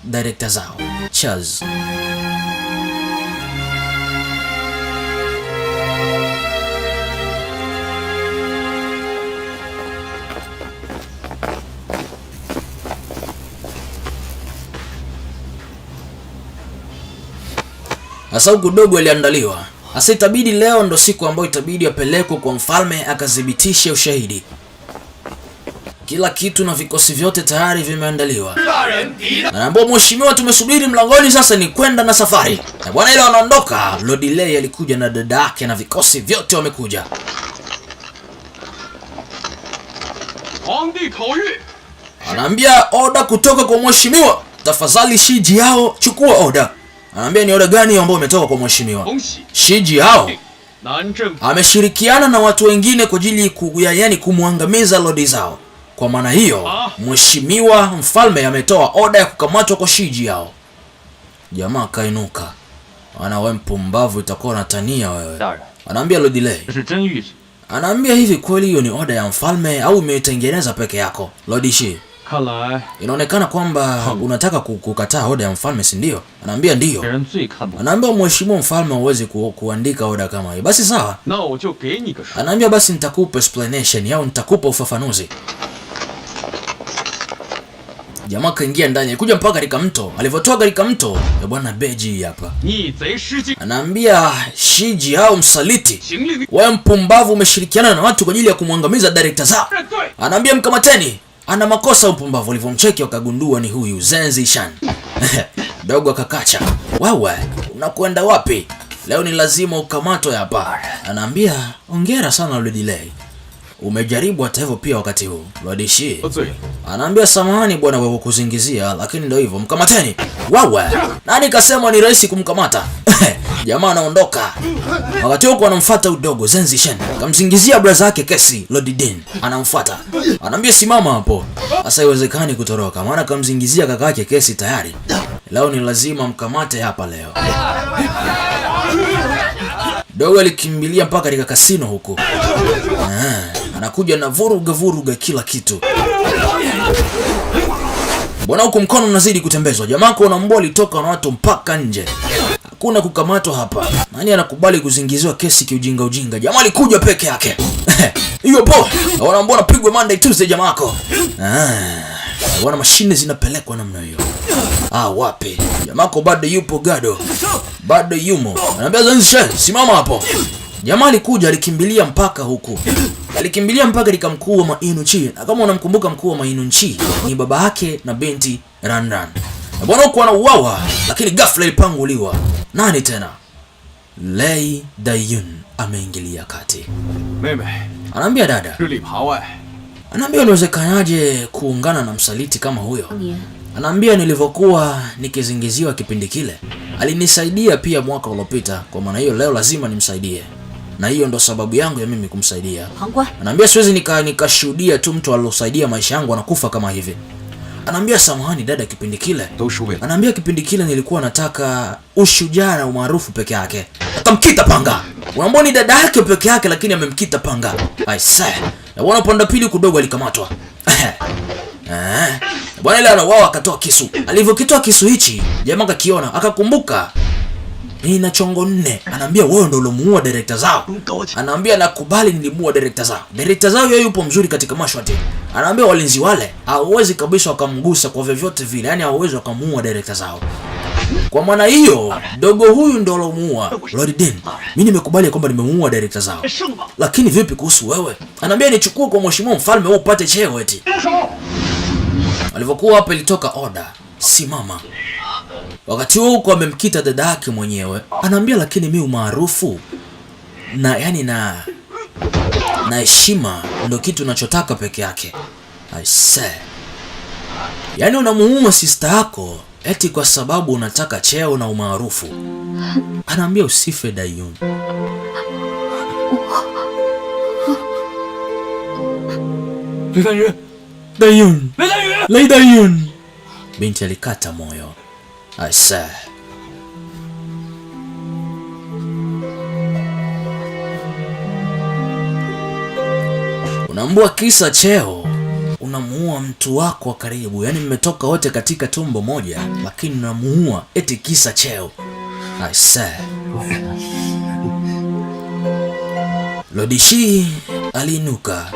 director zao. Cheers. Sasa huku dogo aliandaliwa. Sasa itabidi leo ndo siku ambayo itabidi apelekwe kwa mfalme akathibitishe ushahidi. Kila kitu na vikosi vyote tayari vimeandaliwa. Anaambia mheshimiwa, tumesubiri mlangoni, sasa ni kwenda na safari. Na bwana ile wanaondoka, Lord Lei alikuja na dada yake na vikosi vyote wamekuja. Anaambia oda kutoka kwa mheshimiwa. Tafadhali Shi Jiao chukua oda. Anaambia ni oda gani ambayo imetoka kwa mheshimiwa? Shi Jiao ameshirikiana na watu wengine kwa ajili yani kumwangamiza Lord Zhao. Kwa maana hiyo, mheshimiwa mfalme ametoa oda ya kukamatwa kwa Shi Jiao. Jamaa kainuka. Ana wewe mpumbavu, itakuwa unatania wewe. Anaambia Lord Lei. Anaambia hivi kweli hiyo ni oda ya mfalme au umeitengeneza peke yako? Lord Shi, inaonekana kwamba unataka kukataa oda ya mfalme, si ndio? Anaambia ndio. Anaambia mheshimiwa mfalme huwezi kuandika oda kama hiyo. Basi sawa. Anaambia basi nitakupa explanation au nitakupa ufafanuzi. Jamaa kaingia ndani, alikuja mpaka katika mto. Alivyotoka katika mto, ya bwana beji hapa. Anaambia Shi Jiao msaliti, wewe mpumbavu umeshirikiana na watu kwa ajili ya kumwangamiza director Zhao. Anaambia mkamateni. Ana makosa mpumbavu. Walivyomcheki wakagundua ni huyu Zhen Zishan. Dogo akakacha. Wewe unakwenda wapi? Leo ni lazima ukamatwe hapa. Anaambia hongera sana Lord Lei, umejaribu hata hivyo pia wakati huu. Lord Shi anaambia samahani bwana kwa kukuzingizia, lakini ndio hivyo, mkamateni. Wewe nani kasema ni rahisi kumkamata? Jamaa anaondoka. Wakati huko anamfuata udogo Zhen Zishan. Kamzingizia brother yake kesi Lord Din. Anamfuata. Anaambia simama hapo. Sasa haiwezekani kutoroka maana kamzingizia kaka yake kesi tayari. Leo ni lazima mkamate hapa leo. Dogo alikimbilia mpaka katika kasino huko. Anakuja na vuruga vuruga kila kitu. Bwana huko mkono unazidi kutembezwa. Jamaa kwa unambua alitoka na watu mpaka nje. Hakuna kukamatwa hapa. Nani anakubali kuzingiziwa kesi kiujinga ujinga? Jamaa alikuja peke yake. Hiyo po. Wanaambia anapigwa Monday Tuesday jamaa yako. Bwana mashine zinapelekwa namna hiyo. Wapi? Jamaa bado yupo gado. Bado yumo. Anaambia Zhen Zishan, simama hapo. Jamaa alikuja alikimbilia mpaka huku. Alikimbilia mpaka katika mkuu wa Mainu Chi. Na kama unamkumbuka mkuu wa Mainu Chi ni baba yake na binti Ranran. Na bwana huko anauawa, lakini ghafla ilipanguliwa. Nani tena? Lei Dayun ameingilia kati. Anaambia dada. Anaambia inawezekanaje kuungana na msaliti kama huyo? Anaambia nilivyokuwa nikizingiziwa kipindi kile, alinisaidia pia mwaka uliopita, kwa maana hiyo leo lazima nimsaidie. Na hiyo ndo sababu yangu ya mimi kumsaidia. Anaambia siwezi nikashuhudia tu mtu alosaidia maisha yangu anakufa kama hivi. Anaambia samahani dada, kipindi kile. Anaambia kipindi kile nilikuwa nataka ushujaa na umaarufu peke yake. Akamkita panga. Unaambia ni dada yake peke yake lakini amemkita panga. I say. Na bwana upande pili kidogo alikamatwa. Bwana ile anauawa akatoa kisu. Alivyokitoa kisu hichi, jamaa akakiona, akakumbuka nina chongo 4. Anaambia wewe ndio ulomuua director Zhao. Anaambia nakubali nilimuua director Zhao. Director Zhao yeye yupo mzuri katika mashwati. Anaambia walinzi wale hawawezi kabisa wakamgusa kwa vyovyote vile. Yaani hawawezi wakamuua director Zhao. Kwa maana hiyo dogo huyu ndio alomuua Lord Din. Mimi nimekubali kwamba nimemuua director Zhao. Lakini vipi kuhusu wewe? Anaambia nichukue kwa mheshimiwa mfalme wewe upate cheo eti. Alivyokuwa hapa ilitoka order, simama. Wakati huo huko amemkita dada yake mwenyewe. Anaambia lakini mimi umaarufu na yani na heshima ndio kitu ninachotaka peke yake. I say. Yaani unamuuma sister yako eti kwa sababu unataka cheo na umaarufu. Anaambia usife Dayun. Dayun. Lei Dayun. Binti alikata moyo. I say. Unaambua kisa cheo unamuua mtu wako wa karibu. Yaani mmetoka wote katika tumbo moja lakini unamuua eti kisa cheo. I say. Lord Shi aliinuka.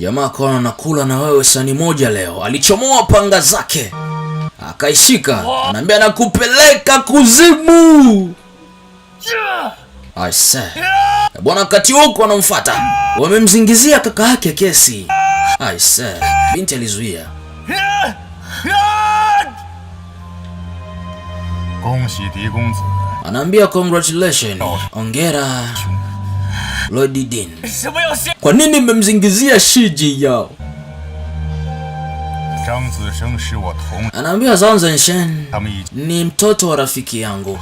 Jamaa akaona nakula na wewe sani moja leo. Alichomoa panga zake akaishika, anaambia nakupeleka kuzimu. Aise bwana, wakati huko anamfuata, wamemzingizia kaka yake kesi. Aise, binti alizuia. 恭喜狄公子， Anaambia congratulations, ongera Lord Dean. Kwa nini mmemzingizia Shiji yao? 张子生是我同， Anaambia Zhang Zenshen 他们已 ni mtoto wa rafiki yangu.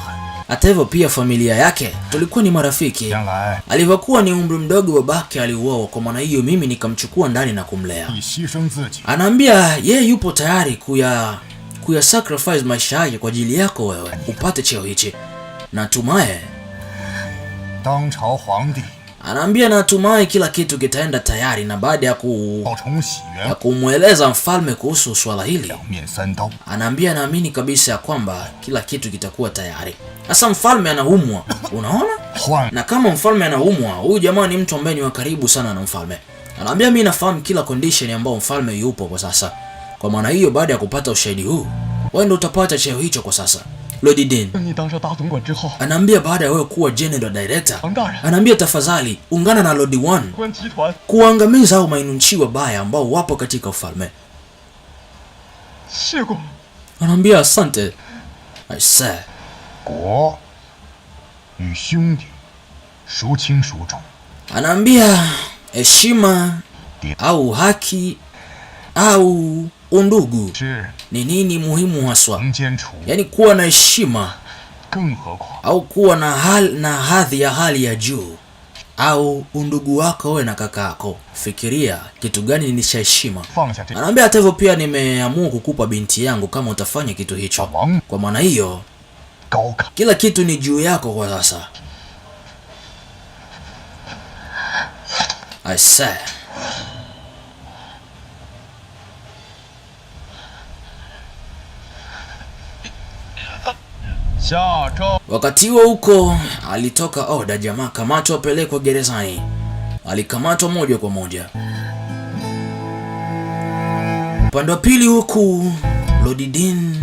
Hata hivyo pia familia yake tulikuwa ni marafiki. 将来 Alivyokuwa ni umri mdogo babake aliuawa, kwa maana hiyo mimi nikamchukua ndani na kumlea. 以牺牲自己， Anaambia yeye yupo tayari kuya sacrifice maisha yake kwa ajili yako wewe upate cheo hichi. Natumaye 当朝皇帝 anaambia natumai kila kitu kitaenda tayari, na baada ya 要重喜 ya 元 kumweleza mfalme kuhusu swala hili, 两面三刀， anaambia naamini kabisa ya kwamba kila kitu kitakuwa tayari. Sasa mfalme anaumwa, unaona? 换 Na kama mfalme anaumwa, huyu jamaa ni mtu ambaye ni wa karibu sana na mfalme. Anaambia mimi nafahamu kila condition ambayo mfalme yupo kwa sasa. Kwa maana hiyo, baada ya kupata ushahidi huu, wewe ndio utapata cheo hicho kwa sasa. Lord Dean 你当上大总管之后， anaambia baada ya wewe kuwa general director, 王大人 anaambia tafadhali ungana na Lord One 关集团 kuangamiza hao mainunchi wabaya ambao wapo katika ufalme. 谢过。 Anaambia asante. I say, 国与兄弟孰轻孰重？ anaambia heshima au haki au undugu 是 ni nini muhimu haswa? 能坚处， Yaani kuwa na heshima 更何况 au kuwa na, na hadhi ya hali ya juu au undugu wako wewe na kakako. Fikiria kitu gani ni cha heshima. 放下这 Anaambia hata hivyo pia nimeamua kukupa binti yangu kama utafanya kitu hicho. 王 Kwa maana hiyo 高看， kila kitu ni juu yako kwa sasa. I say. 下诏 Wakati huo huko alitoka oda, jamaa kamatwa, apelekwa gerezani. Alikamatwa moja kwa moja. Upande wa pili huku Lord Dean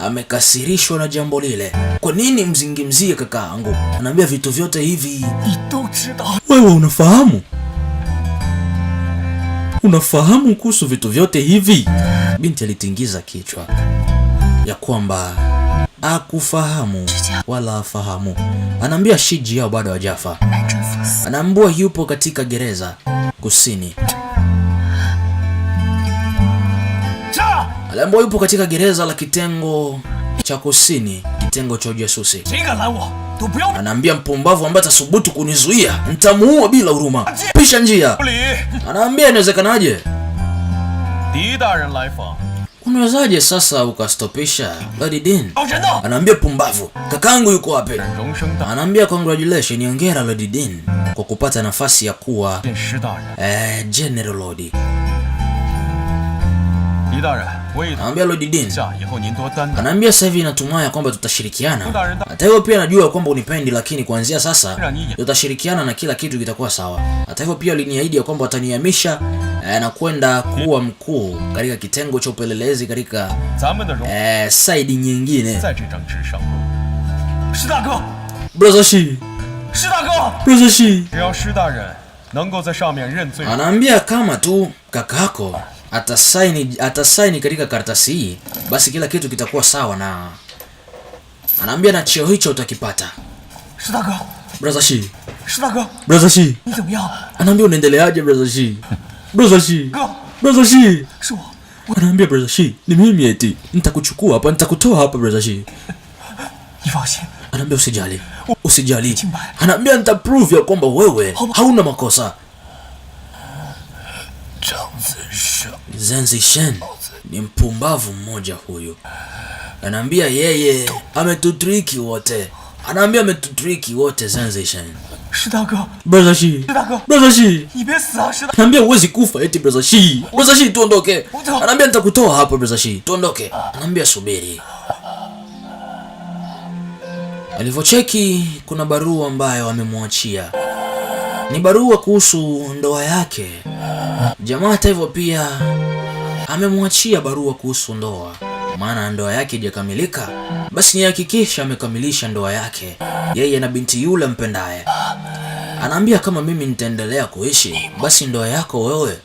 amekasirishwa na jambo lile. Kwa nini mzingimzie kakaangu? Anaambia vitu vyote hivi 你都知道， wewe unafahamu? Unafahamu kuhusu vitu vyote hivi? Binti alitingiza kichwa ya kwamba akufahamu wala afahamu. Anaambia Shiji yao bado hajafa. Anaambua yupo katika gereza kusini. Aliambiwa yupo katika gereza la kitengo cha kusini, kitengo cha ujasusi. 谁敢拦我，都不要 Anaambia mpumbavu ambaye atasubutu kunizuia nitamuua bila huruma. Pisha njia. 不理。 Anaambia inawezekanaje? 狄大人来访， Unawezaje sasa ukastopisha Lord Dean? 老人呢？ Anaambia pumbavu, kakangu yuko wapi? 荣升大 Anaambia congratulations, hongera Lord Dean kwa kupata nafasi ya kuwa 见施大人。 General Lord. 狄大人，我已 Anaambia Lord Dean, 下，以后您多担待。 anaambia sasa hivi natumai kwamba tutashirikiana. Hata hivyo pia najua kwamba unipendi, lakini kuanzia sasa tutashirikiana na kila kitu kitakuwa sawa. Hata hivyo pia aliniahidi ya kwamba watanihamisha na kwenda kuwa mkuu katika kitengo cha upelelezi katika 咱们的荣 side nyingine. 在这张纸上， 施大哥， Brother Shi, 施大哥， Brother Shi. 只要施大人能够在上面认罪， Anaambia kama tu kakako atasaini katika karatasi hii, basi kila kitu kitakuwa sawa, na anaambia na cheo hicho utakipata. 施大哥， Brother Shi, 施大哥， Brother Shi. 你怎么样？ Anaambia unaendeleaje Brother Shi? Brother Shi. 哥， Brother Shi. 是我， Anaambia Brother Shi, ni mimi eti. Nitakuchukua hapa, nitakutoa hapa Brother Shi. 你放心， Anaambia usijali. Usijali. Anaambia nitaprove ya kwamba wewe hauna makosa. 张子胜， Zenzi Shen ni mpumbavu mmoja huyu. Anaambia yeye ametutriki wote. Anaambia ametutriki wote Zenzi Shen. 施大哥， Brother Shi. 施大哥， Brother Shi. 你别死啊，施大， Anaambia huwezi kufa eti Brother Shi. Brother Shi tuondoke. Anaambia nitakutoa hapa Brother Shi. Tuondoke. Anaambia subiri. Alivyocheki kuna barua ambayo amemwachia. Ni barua kuhusu ndoa yake. Jamaa hata hivyo pia amemwachia barua kuhusu ndoa, maana ndoa yake haijakamilika. Basi nihakikisha amekamilisha ndoa yake, yeye na binti yule mpendaye. Anaambia kama mimi nitaendelea kuishi, basi ndoa yako wewe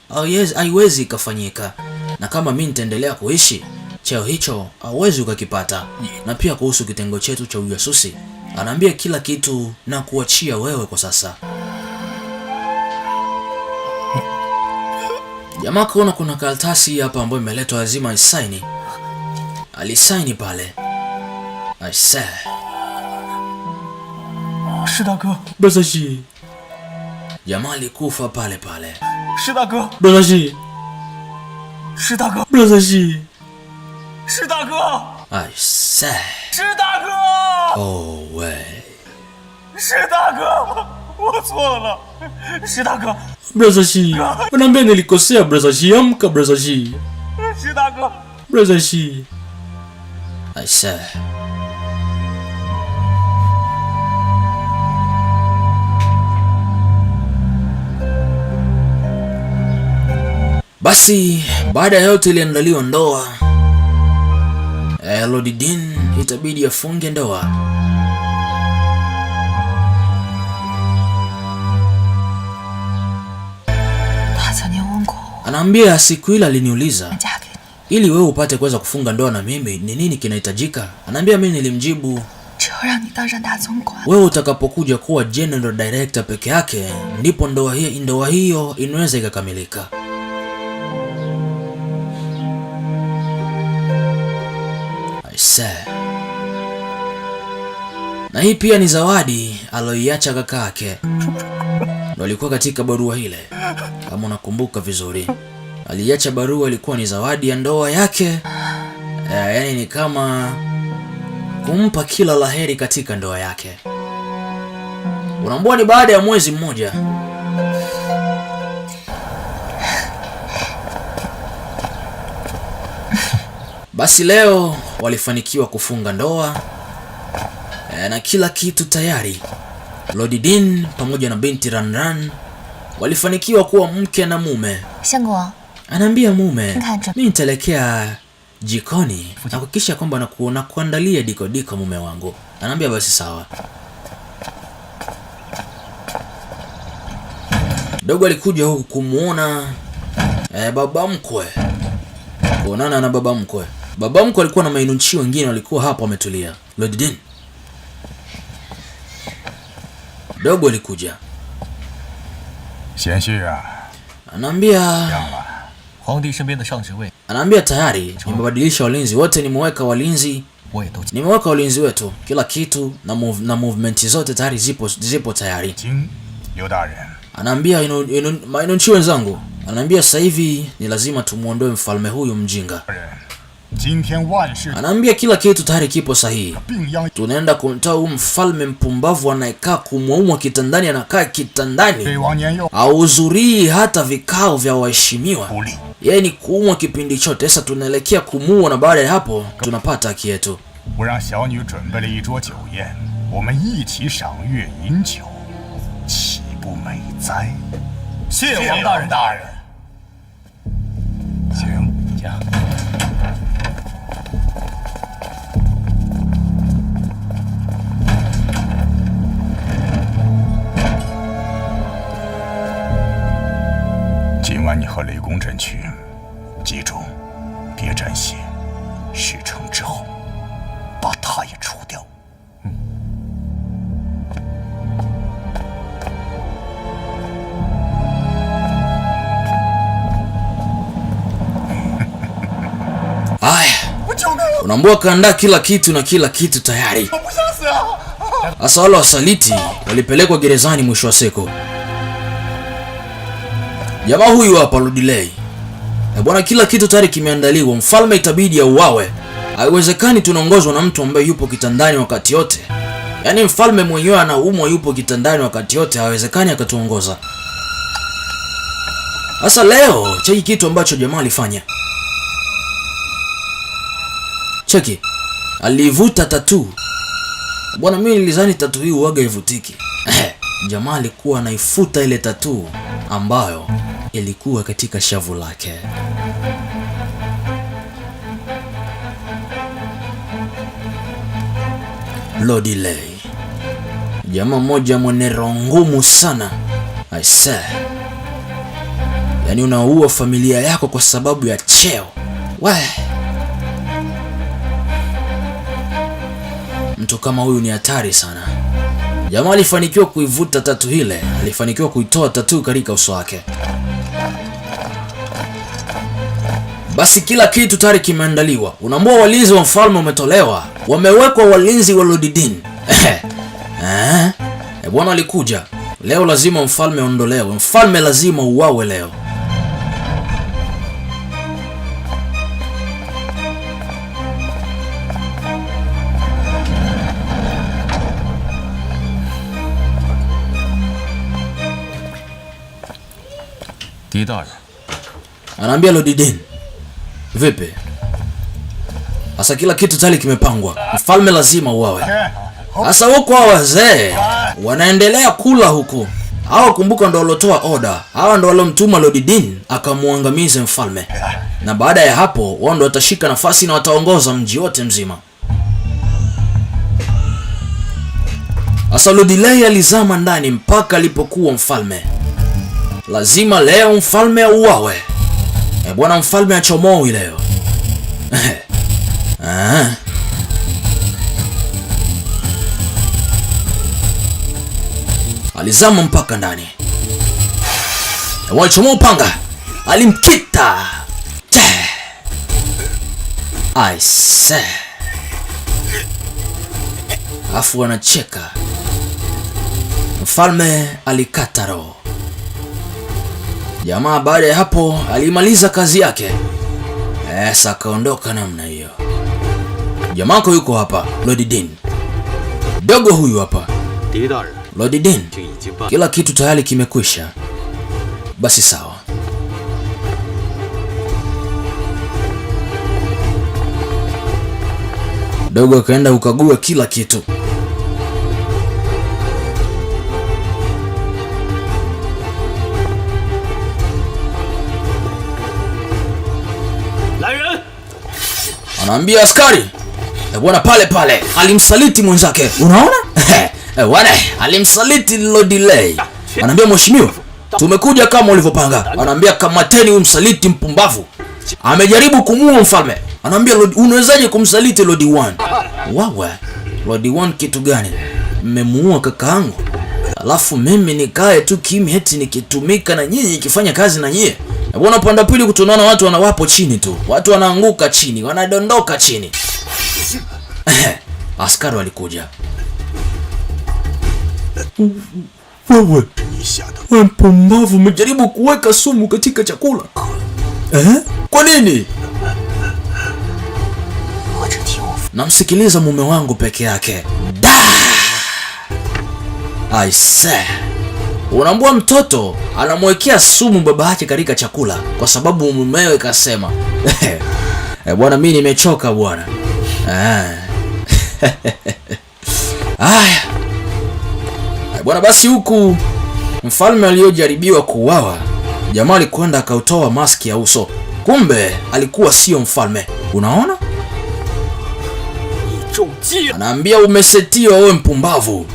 haiwezi ikafanyika, na kama mimi nitaendelea kuishi, cheo hicho hauwezi ukakipata. Na pia kuhusu kitengo chetu cha ujasusi, anaambia kila kitu na kuachia wewe kwa sasa. Jamaa kaona kuna karatasi hapa ambayo imeletwa, lazima isaini. Alisaini pale. Aise. 施大哥， Brother Shi. Jamaa alikufa pale pale. 施大哥， Brother Shi. 施大哥， Brother Shi. 施大哥， Aise. 施大哥， Oh we. 施大哥，我错了，施大哥， Brother Shi. Unaambia nilikosea Brother Shi. Amka Brother Shi. 施大哥， Brother Shi. Aise. Basi baada ya yote iliandaliwa ndoa. Lord Dean itabidi afunge ndoa. 他曾经问过我， Anaambia siku ile aliniuliza, 嫁给你， ili wewe upate kuweza kufunga ndoa na mimi ni nini kinahitajika? Anaambia mimi nilimjibu, 只有让你当上大总管， wewe utakapokuja kuwa general director peke yake ndipo ndoa hiyo inaweza ikakamilika. Aise. Na hii pia ni zawadi aloiacha kakake. Ndo alikuwa katika barua ile, kama unakumbuka vizuri. Aliacha barua, ilikuwa ni zawadi ya ndoa yake. Yaani ni kama kumpa kila laheri katika ndoa yake. Unaambua ni baada ya mwezi mmoja. Basi leo walifanikiwa kufunga ndoa na kila kitu tayari. Lord Dean pamoja na binti Ranran walifanikiwa kuwa mke na mume. 相公， Anaambia mume, mimi nitaelekea jikoni na kuhakikisha kwamba na kuandalia diko diko mume wangu. Anaambia basi sawa. Dogo alikuja huku kumuona baba mkwe, kuonana na baba mkwe. Baba mkwe alikuwa na mainunchi wengine walikuwa hapo wametulia. Lord Dean. Dogo alikuja. 贤婿啊， Anaambia 皇帝身边的上职位 anaambia tayari nimebadilisha walinzi wote, nimeweka walinzi, 我也都 nimeweka walinzi wetu, kila kitu na movement zote tayari zipo tayari. 经刘大人， Anaambia mainunchi wenzangu, anaambia sasa hivi ni lazima tumuondoe mfalme huyu mjinga. 今天万事 Anaambia kila kitu tayari kipo sahihi. 并央 Tunaenda kumtoa huyu mfalme mpumbavu anayekaa kumwaumwa kitandani, anakaa kitandani, 对王年幼 hahudhurii hata vikao vya waheshimiwa. 不利， Yeye ni kuumwa kipindi chote. Sasa tunaelekea kumuua na baada ya hapo tunapata haki yetu. 我让小女准备了一桌酒宴，我们一起赏月饮酒，岂不美哉？ 谢王大人。 大人，请。 请。 今晚你和雷公镇去，记住，别沾血。事成之后，把他也除掉。 Aya, unaambua kaandaa kila kitu na kila kitu tayari. Sasa wale wasaliti walipelekwa gerezani mwisho wa siku. Jamaa huyu hapa Lord Lei. Bwana, kila kitu tayari kimeandaliwa. Mfalme itabidi auawe. Haiwezekani tunaongozwa na mtu ambaye yupo kitandani wakati yote. Yaani mfalme mwenyewe anaumwa yupo kitandani wakati yote, haiwezekani akatuongoza. Sasa leo cheki kitu ambacho jamaa alifanya. Cheki. Alivuta tattoo. Bwana, mimi nilizani tattoo hii huaga ivutiki. Jamaa alikuwa anaifuta ile tattoo ambayo ilikuwa katika shavu lake. Lord Lei, jamaa mmoja mwenye roho ngumu sana. I say, yaani unaua familia yako kwa sababu ya cheo. We, mtu kama huyu ni hatari sana. Jamaa alifanikiwa kuivuta tatu ile, alifanikiwa kuitoa tatu katika uso wake. Basi kila kitu tayari kimeandaliwa. Unaambua walinzi wa mfalme wametolewa, wamewekwa walinzi wa Lord Dean. Bwana alikuja leo, lazima mfalme aondolewe, mfalme lazima uwawe leo. Anaambia Lord Dean, vipi? Sasa kila kitu tayari kimepangwa, mfalme lazima uwawe. Sasa huko hawa wazee wanaendelea kula huku. Hawa kumbuka ndo walotoa order. Hawa ndo walomtuma Lord Dean akamuangamize mfalme. Na baada ya hapo wao ndo watashika nafasi na wataongoza mji wote mzima. Sasa Lord Lei alizama ndani mpaka alipokuwa mfalme. Lazima leo mfalme auawe. Bwana mfalme achomoi leo. Alizama mpaka ndani. Walichomoa upanga. Alimkita. I say. Afu anacheka. Mfalme alikata roho. Jamaa baada ya hapo alimaliza kazi yake. Sasa akaondoka namna hiyo. Jamako yuko hapa, Lord Dean. Dogo huyu hapa. Lord Dean, kila kitu tayari kimekwisha. Basi sawa. Dogo akaenda kukagua kila kitu. Anaambia askari, bwana pale pale alimsaliti mwenzake. Unaona? Bwana alimsaliti Lord Lei. Anaambia mheshimiwa, tumekuja kama ulivyopanga. Anaambia kamateni huyu msaliti mpumbavu. Amejaribu kumuua mfalme. Anaambia unawezaje kumsaliti Lord One? Wawe, Lord One kitu gani? Mmemuua kakaangu. Alafu mimi nikae tu kimya eti nikitumika na nyinyi, nikifanya kazi na nyinyi. Na bwana upande wa pili kutunaona watu wanawapo chini tu. Watu wanaanguka chini, wanadondoka chini. Askari walikuja. Wewe mpumbavu, umejaribu kuweka sumu katika chakula. Kwa nini? Namsikiliza mume wangu peke yake. Da! I say. Unaambua mtoto anamwekea sumu baba yake katika chakula kwa sababu mumewe kasema. Bwana mimi nimechoka bwana. Aya. Bwana basi huku mfalme aliyojaribiwa kuuawa, jamaa alikwenda akautoa maski ya uso. Kumbe alikuwa sio mfalme. Unaona? Anaambia umesetiwa wewe mpumbavu.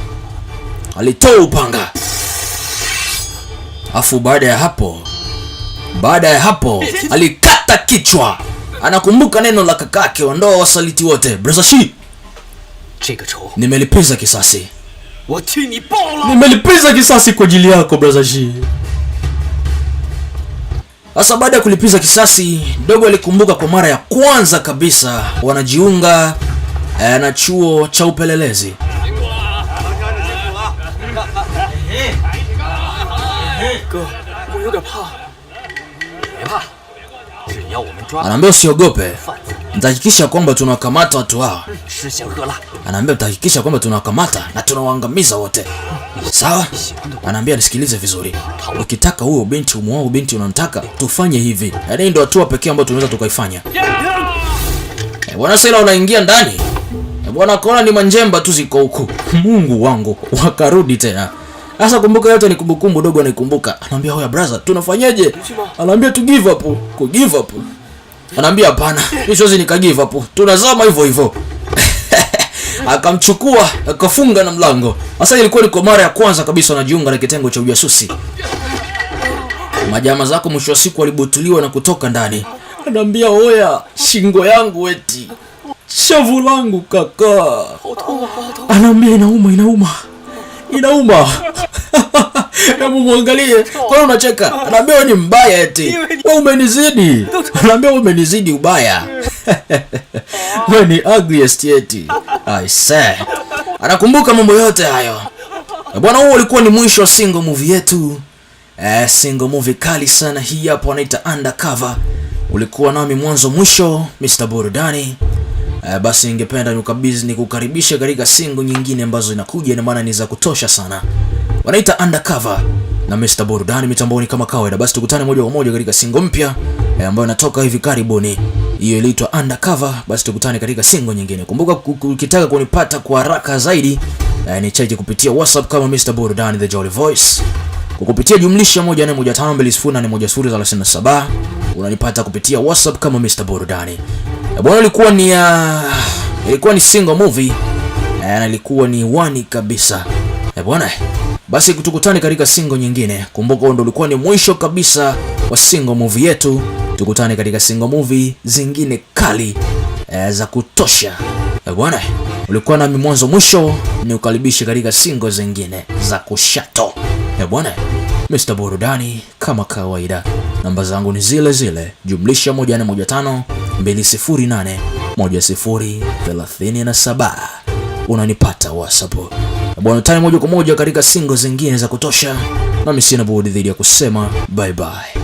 Alitoa upanga. Afu baada ya hapo alikata kichwa. Anakumbuka neno la kakake, ondoa wasaliti wote. Brother Shi, nimelipiza kisasi. Nimelipiza kisasi kwa ajili yako Brother Shi. Sasa baada ya kulipiza kisasi, dogo alikumbuka kwa mara ya kwanza kabisa wanajiunga na chuo cha upelelezi. Anaambia usiogope, nitahakikisha kwamba tunawakamata watu hao. Anaambia nitahakikisha kwamba tunawakamata na tunawaangamiza wote. Sawa? Anaambia nisikilize vizuri. Ukitaka huyo binti umuoe, binti unamtaka, tufanye hivi. Yaani ndio hatua pekee ambayo tunaweza tukaifanya. Bwana sasa unaingia ndani. Bwana kona ni manjemba tu ziko huku. Mungu wangu, wakarudi tena. Sasa kumbuka yote ni kumbukumbu dogo anaikumbuka. Anaambia, "Hoya brother, tunafanyaje?" Anaambia, "Tu give up." Ku give up. Anaambia, "Hapana, mimi siwezi nika give up. Tunazama hivyo hivyo." Akamchukua akafunga na mlango. Sasa ilikuwa ni kwa mara ya kwanza kabisa wanajiunga na kitengo cha ujasusi. Majama zako mwisho wa siku walibutuliwa na kutoka ndani. Anaambia, "Oya, shingo yangu eti. Shavu langu kaka." Anaambia, "Inauma, inauma. Inauma." Hebu muangalie. Kwa nini unacheka? Anaambia, "Wewe ni mbaya eti. Wewe umenizidi." Anaambia, "Wewe umenizidi ubaya. Wewe ni ugliest eti." I say. Anakumbuka mambo yote hayo. Bwana, huo ulikuwa ni mwisho wa single movie yetu. Single movie kali sana hii hapo wanaita Undercover. Ulikuwa nami mwanzo mwisho Mr. Burudani. Basi ningependa nikukabidhi nikukaribishe katika single nyingine ambazo inakuja, ina maana ni za kutosha sana. Wanaita Undercover na Mr. Burudani mitamboni kama kawaida. Basi tukutane moja kwa moja katika single mpya ambayo inatoka hivi karibuni. Hiyo iliitwa Undercover. Basi tukutane katika single nyingine. Kumbuka ukitaka kunipata kwa haraka zaidi ni cheki kupitia WhatsApp kama Mr. Burudani The Jolly Voice. Kwa kupitia jumlisha 14152081037 unanipata kupitia WhatsApp kama Mr. Burudani. Bwana, ilikuwa ni single movie na ilikuwa ni wani kabisa. Bwana, basi tukutane katika single nyingine. Kumbuka huo ndo ulikuwa ni mwisho kabisa wa single movie yetu. Tukutane katika single movie zingine kali za kutosha. Bwana, ulikuwa nami mwanzo mwisho, ni ukaribishe katika single zingine za kushato. Bwana, Mr. Burudani kama kawaida. Namba zangu ni zile zile, jumlisha 115 208 1037. Unanipata WhatsApp. Bwana, tani moja kwa moja katika single zingine za kutosha. Nami sina budi dhidi ya kusema bye bye.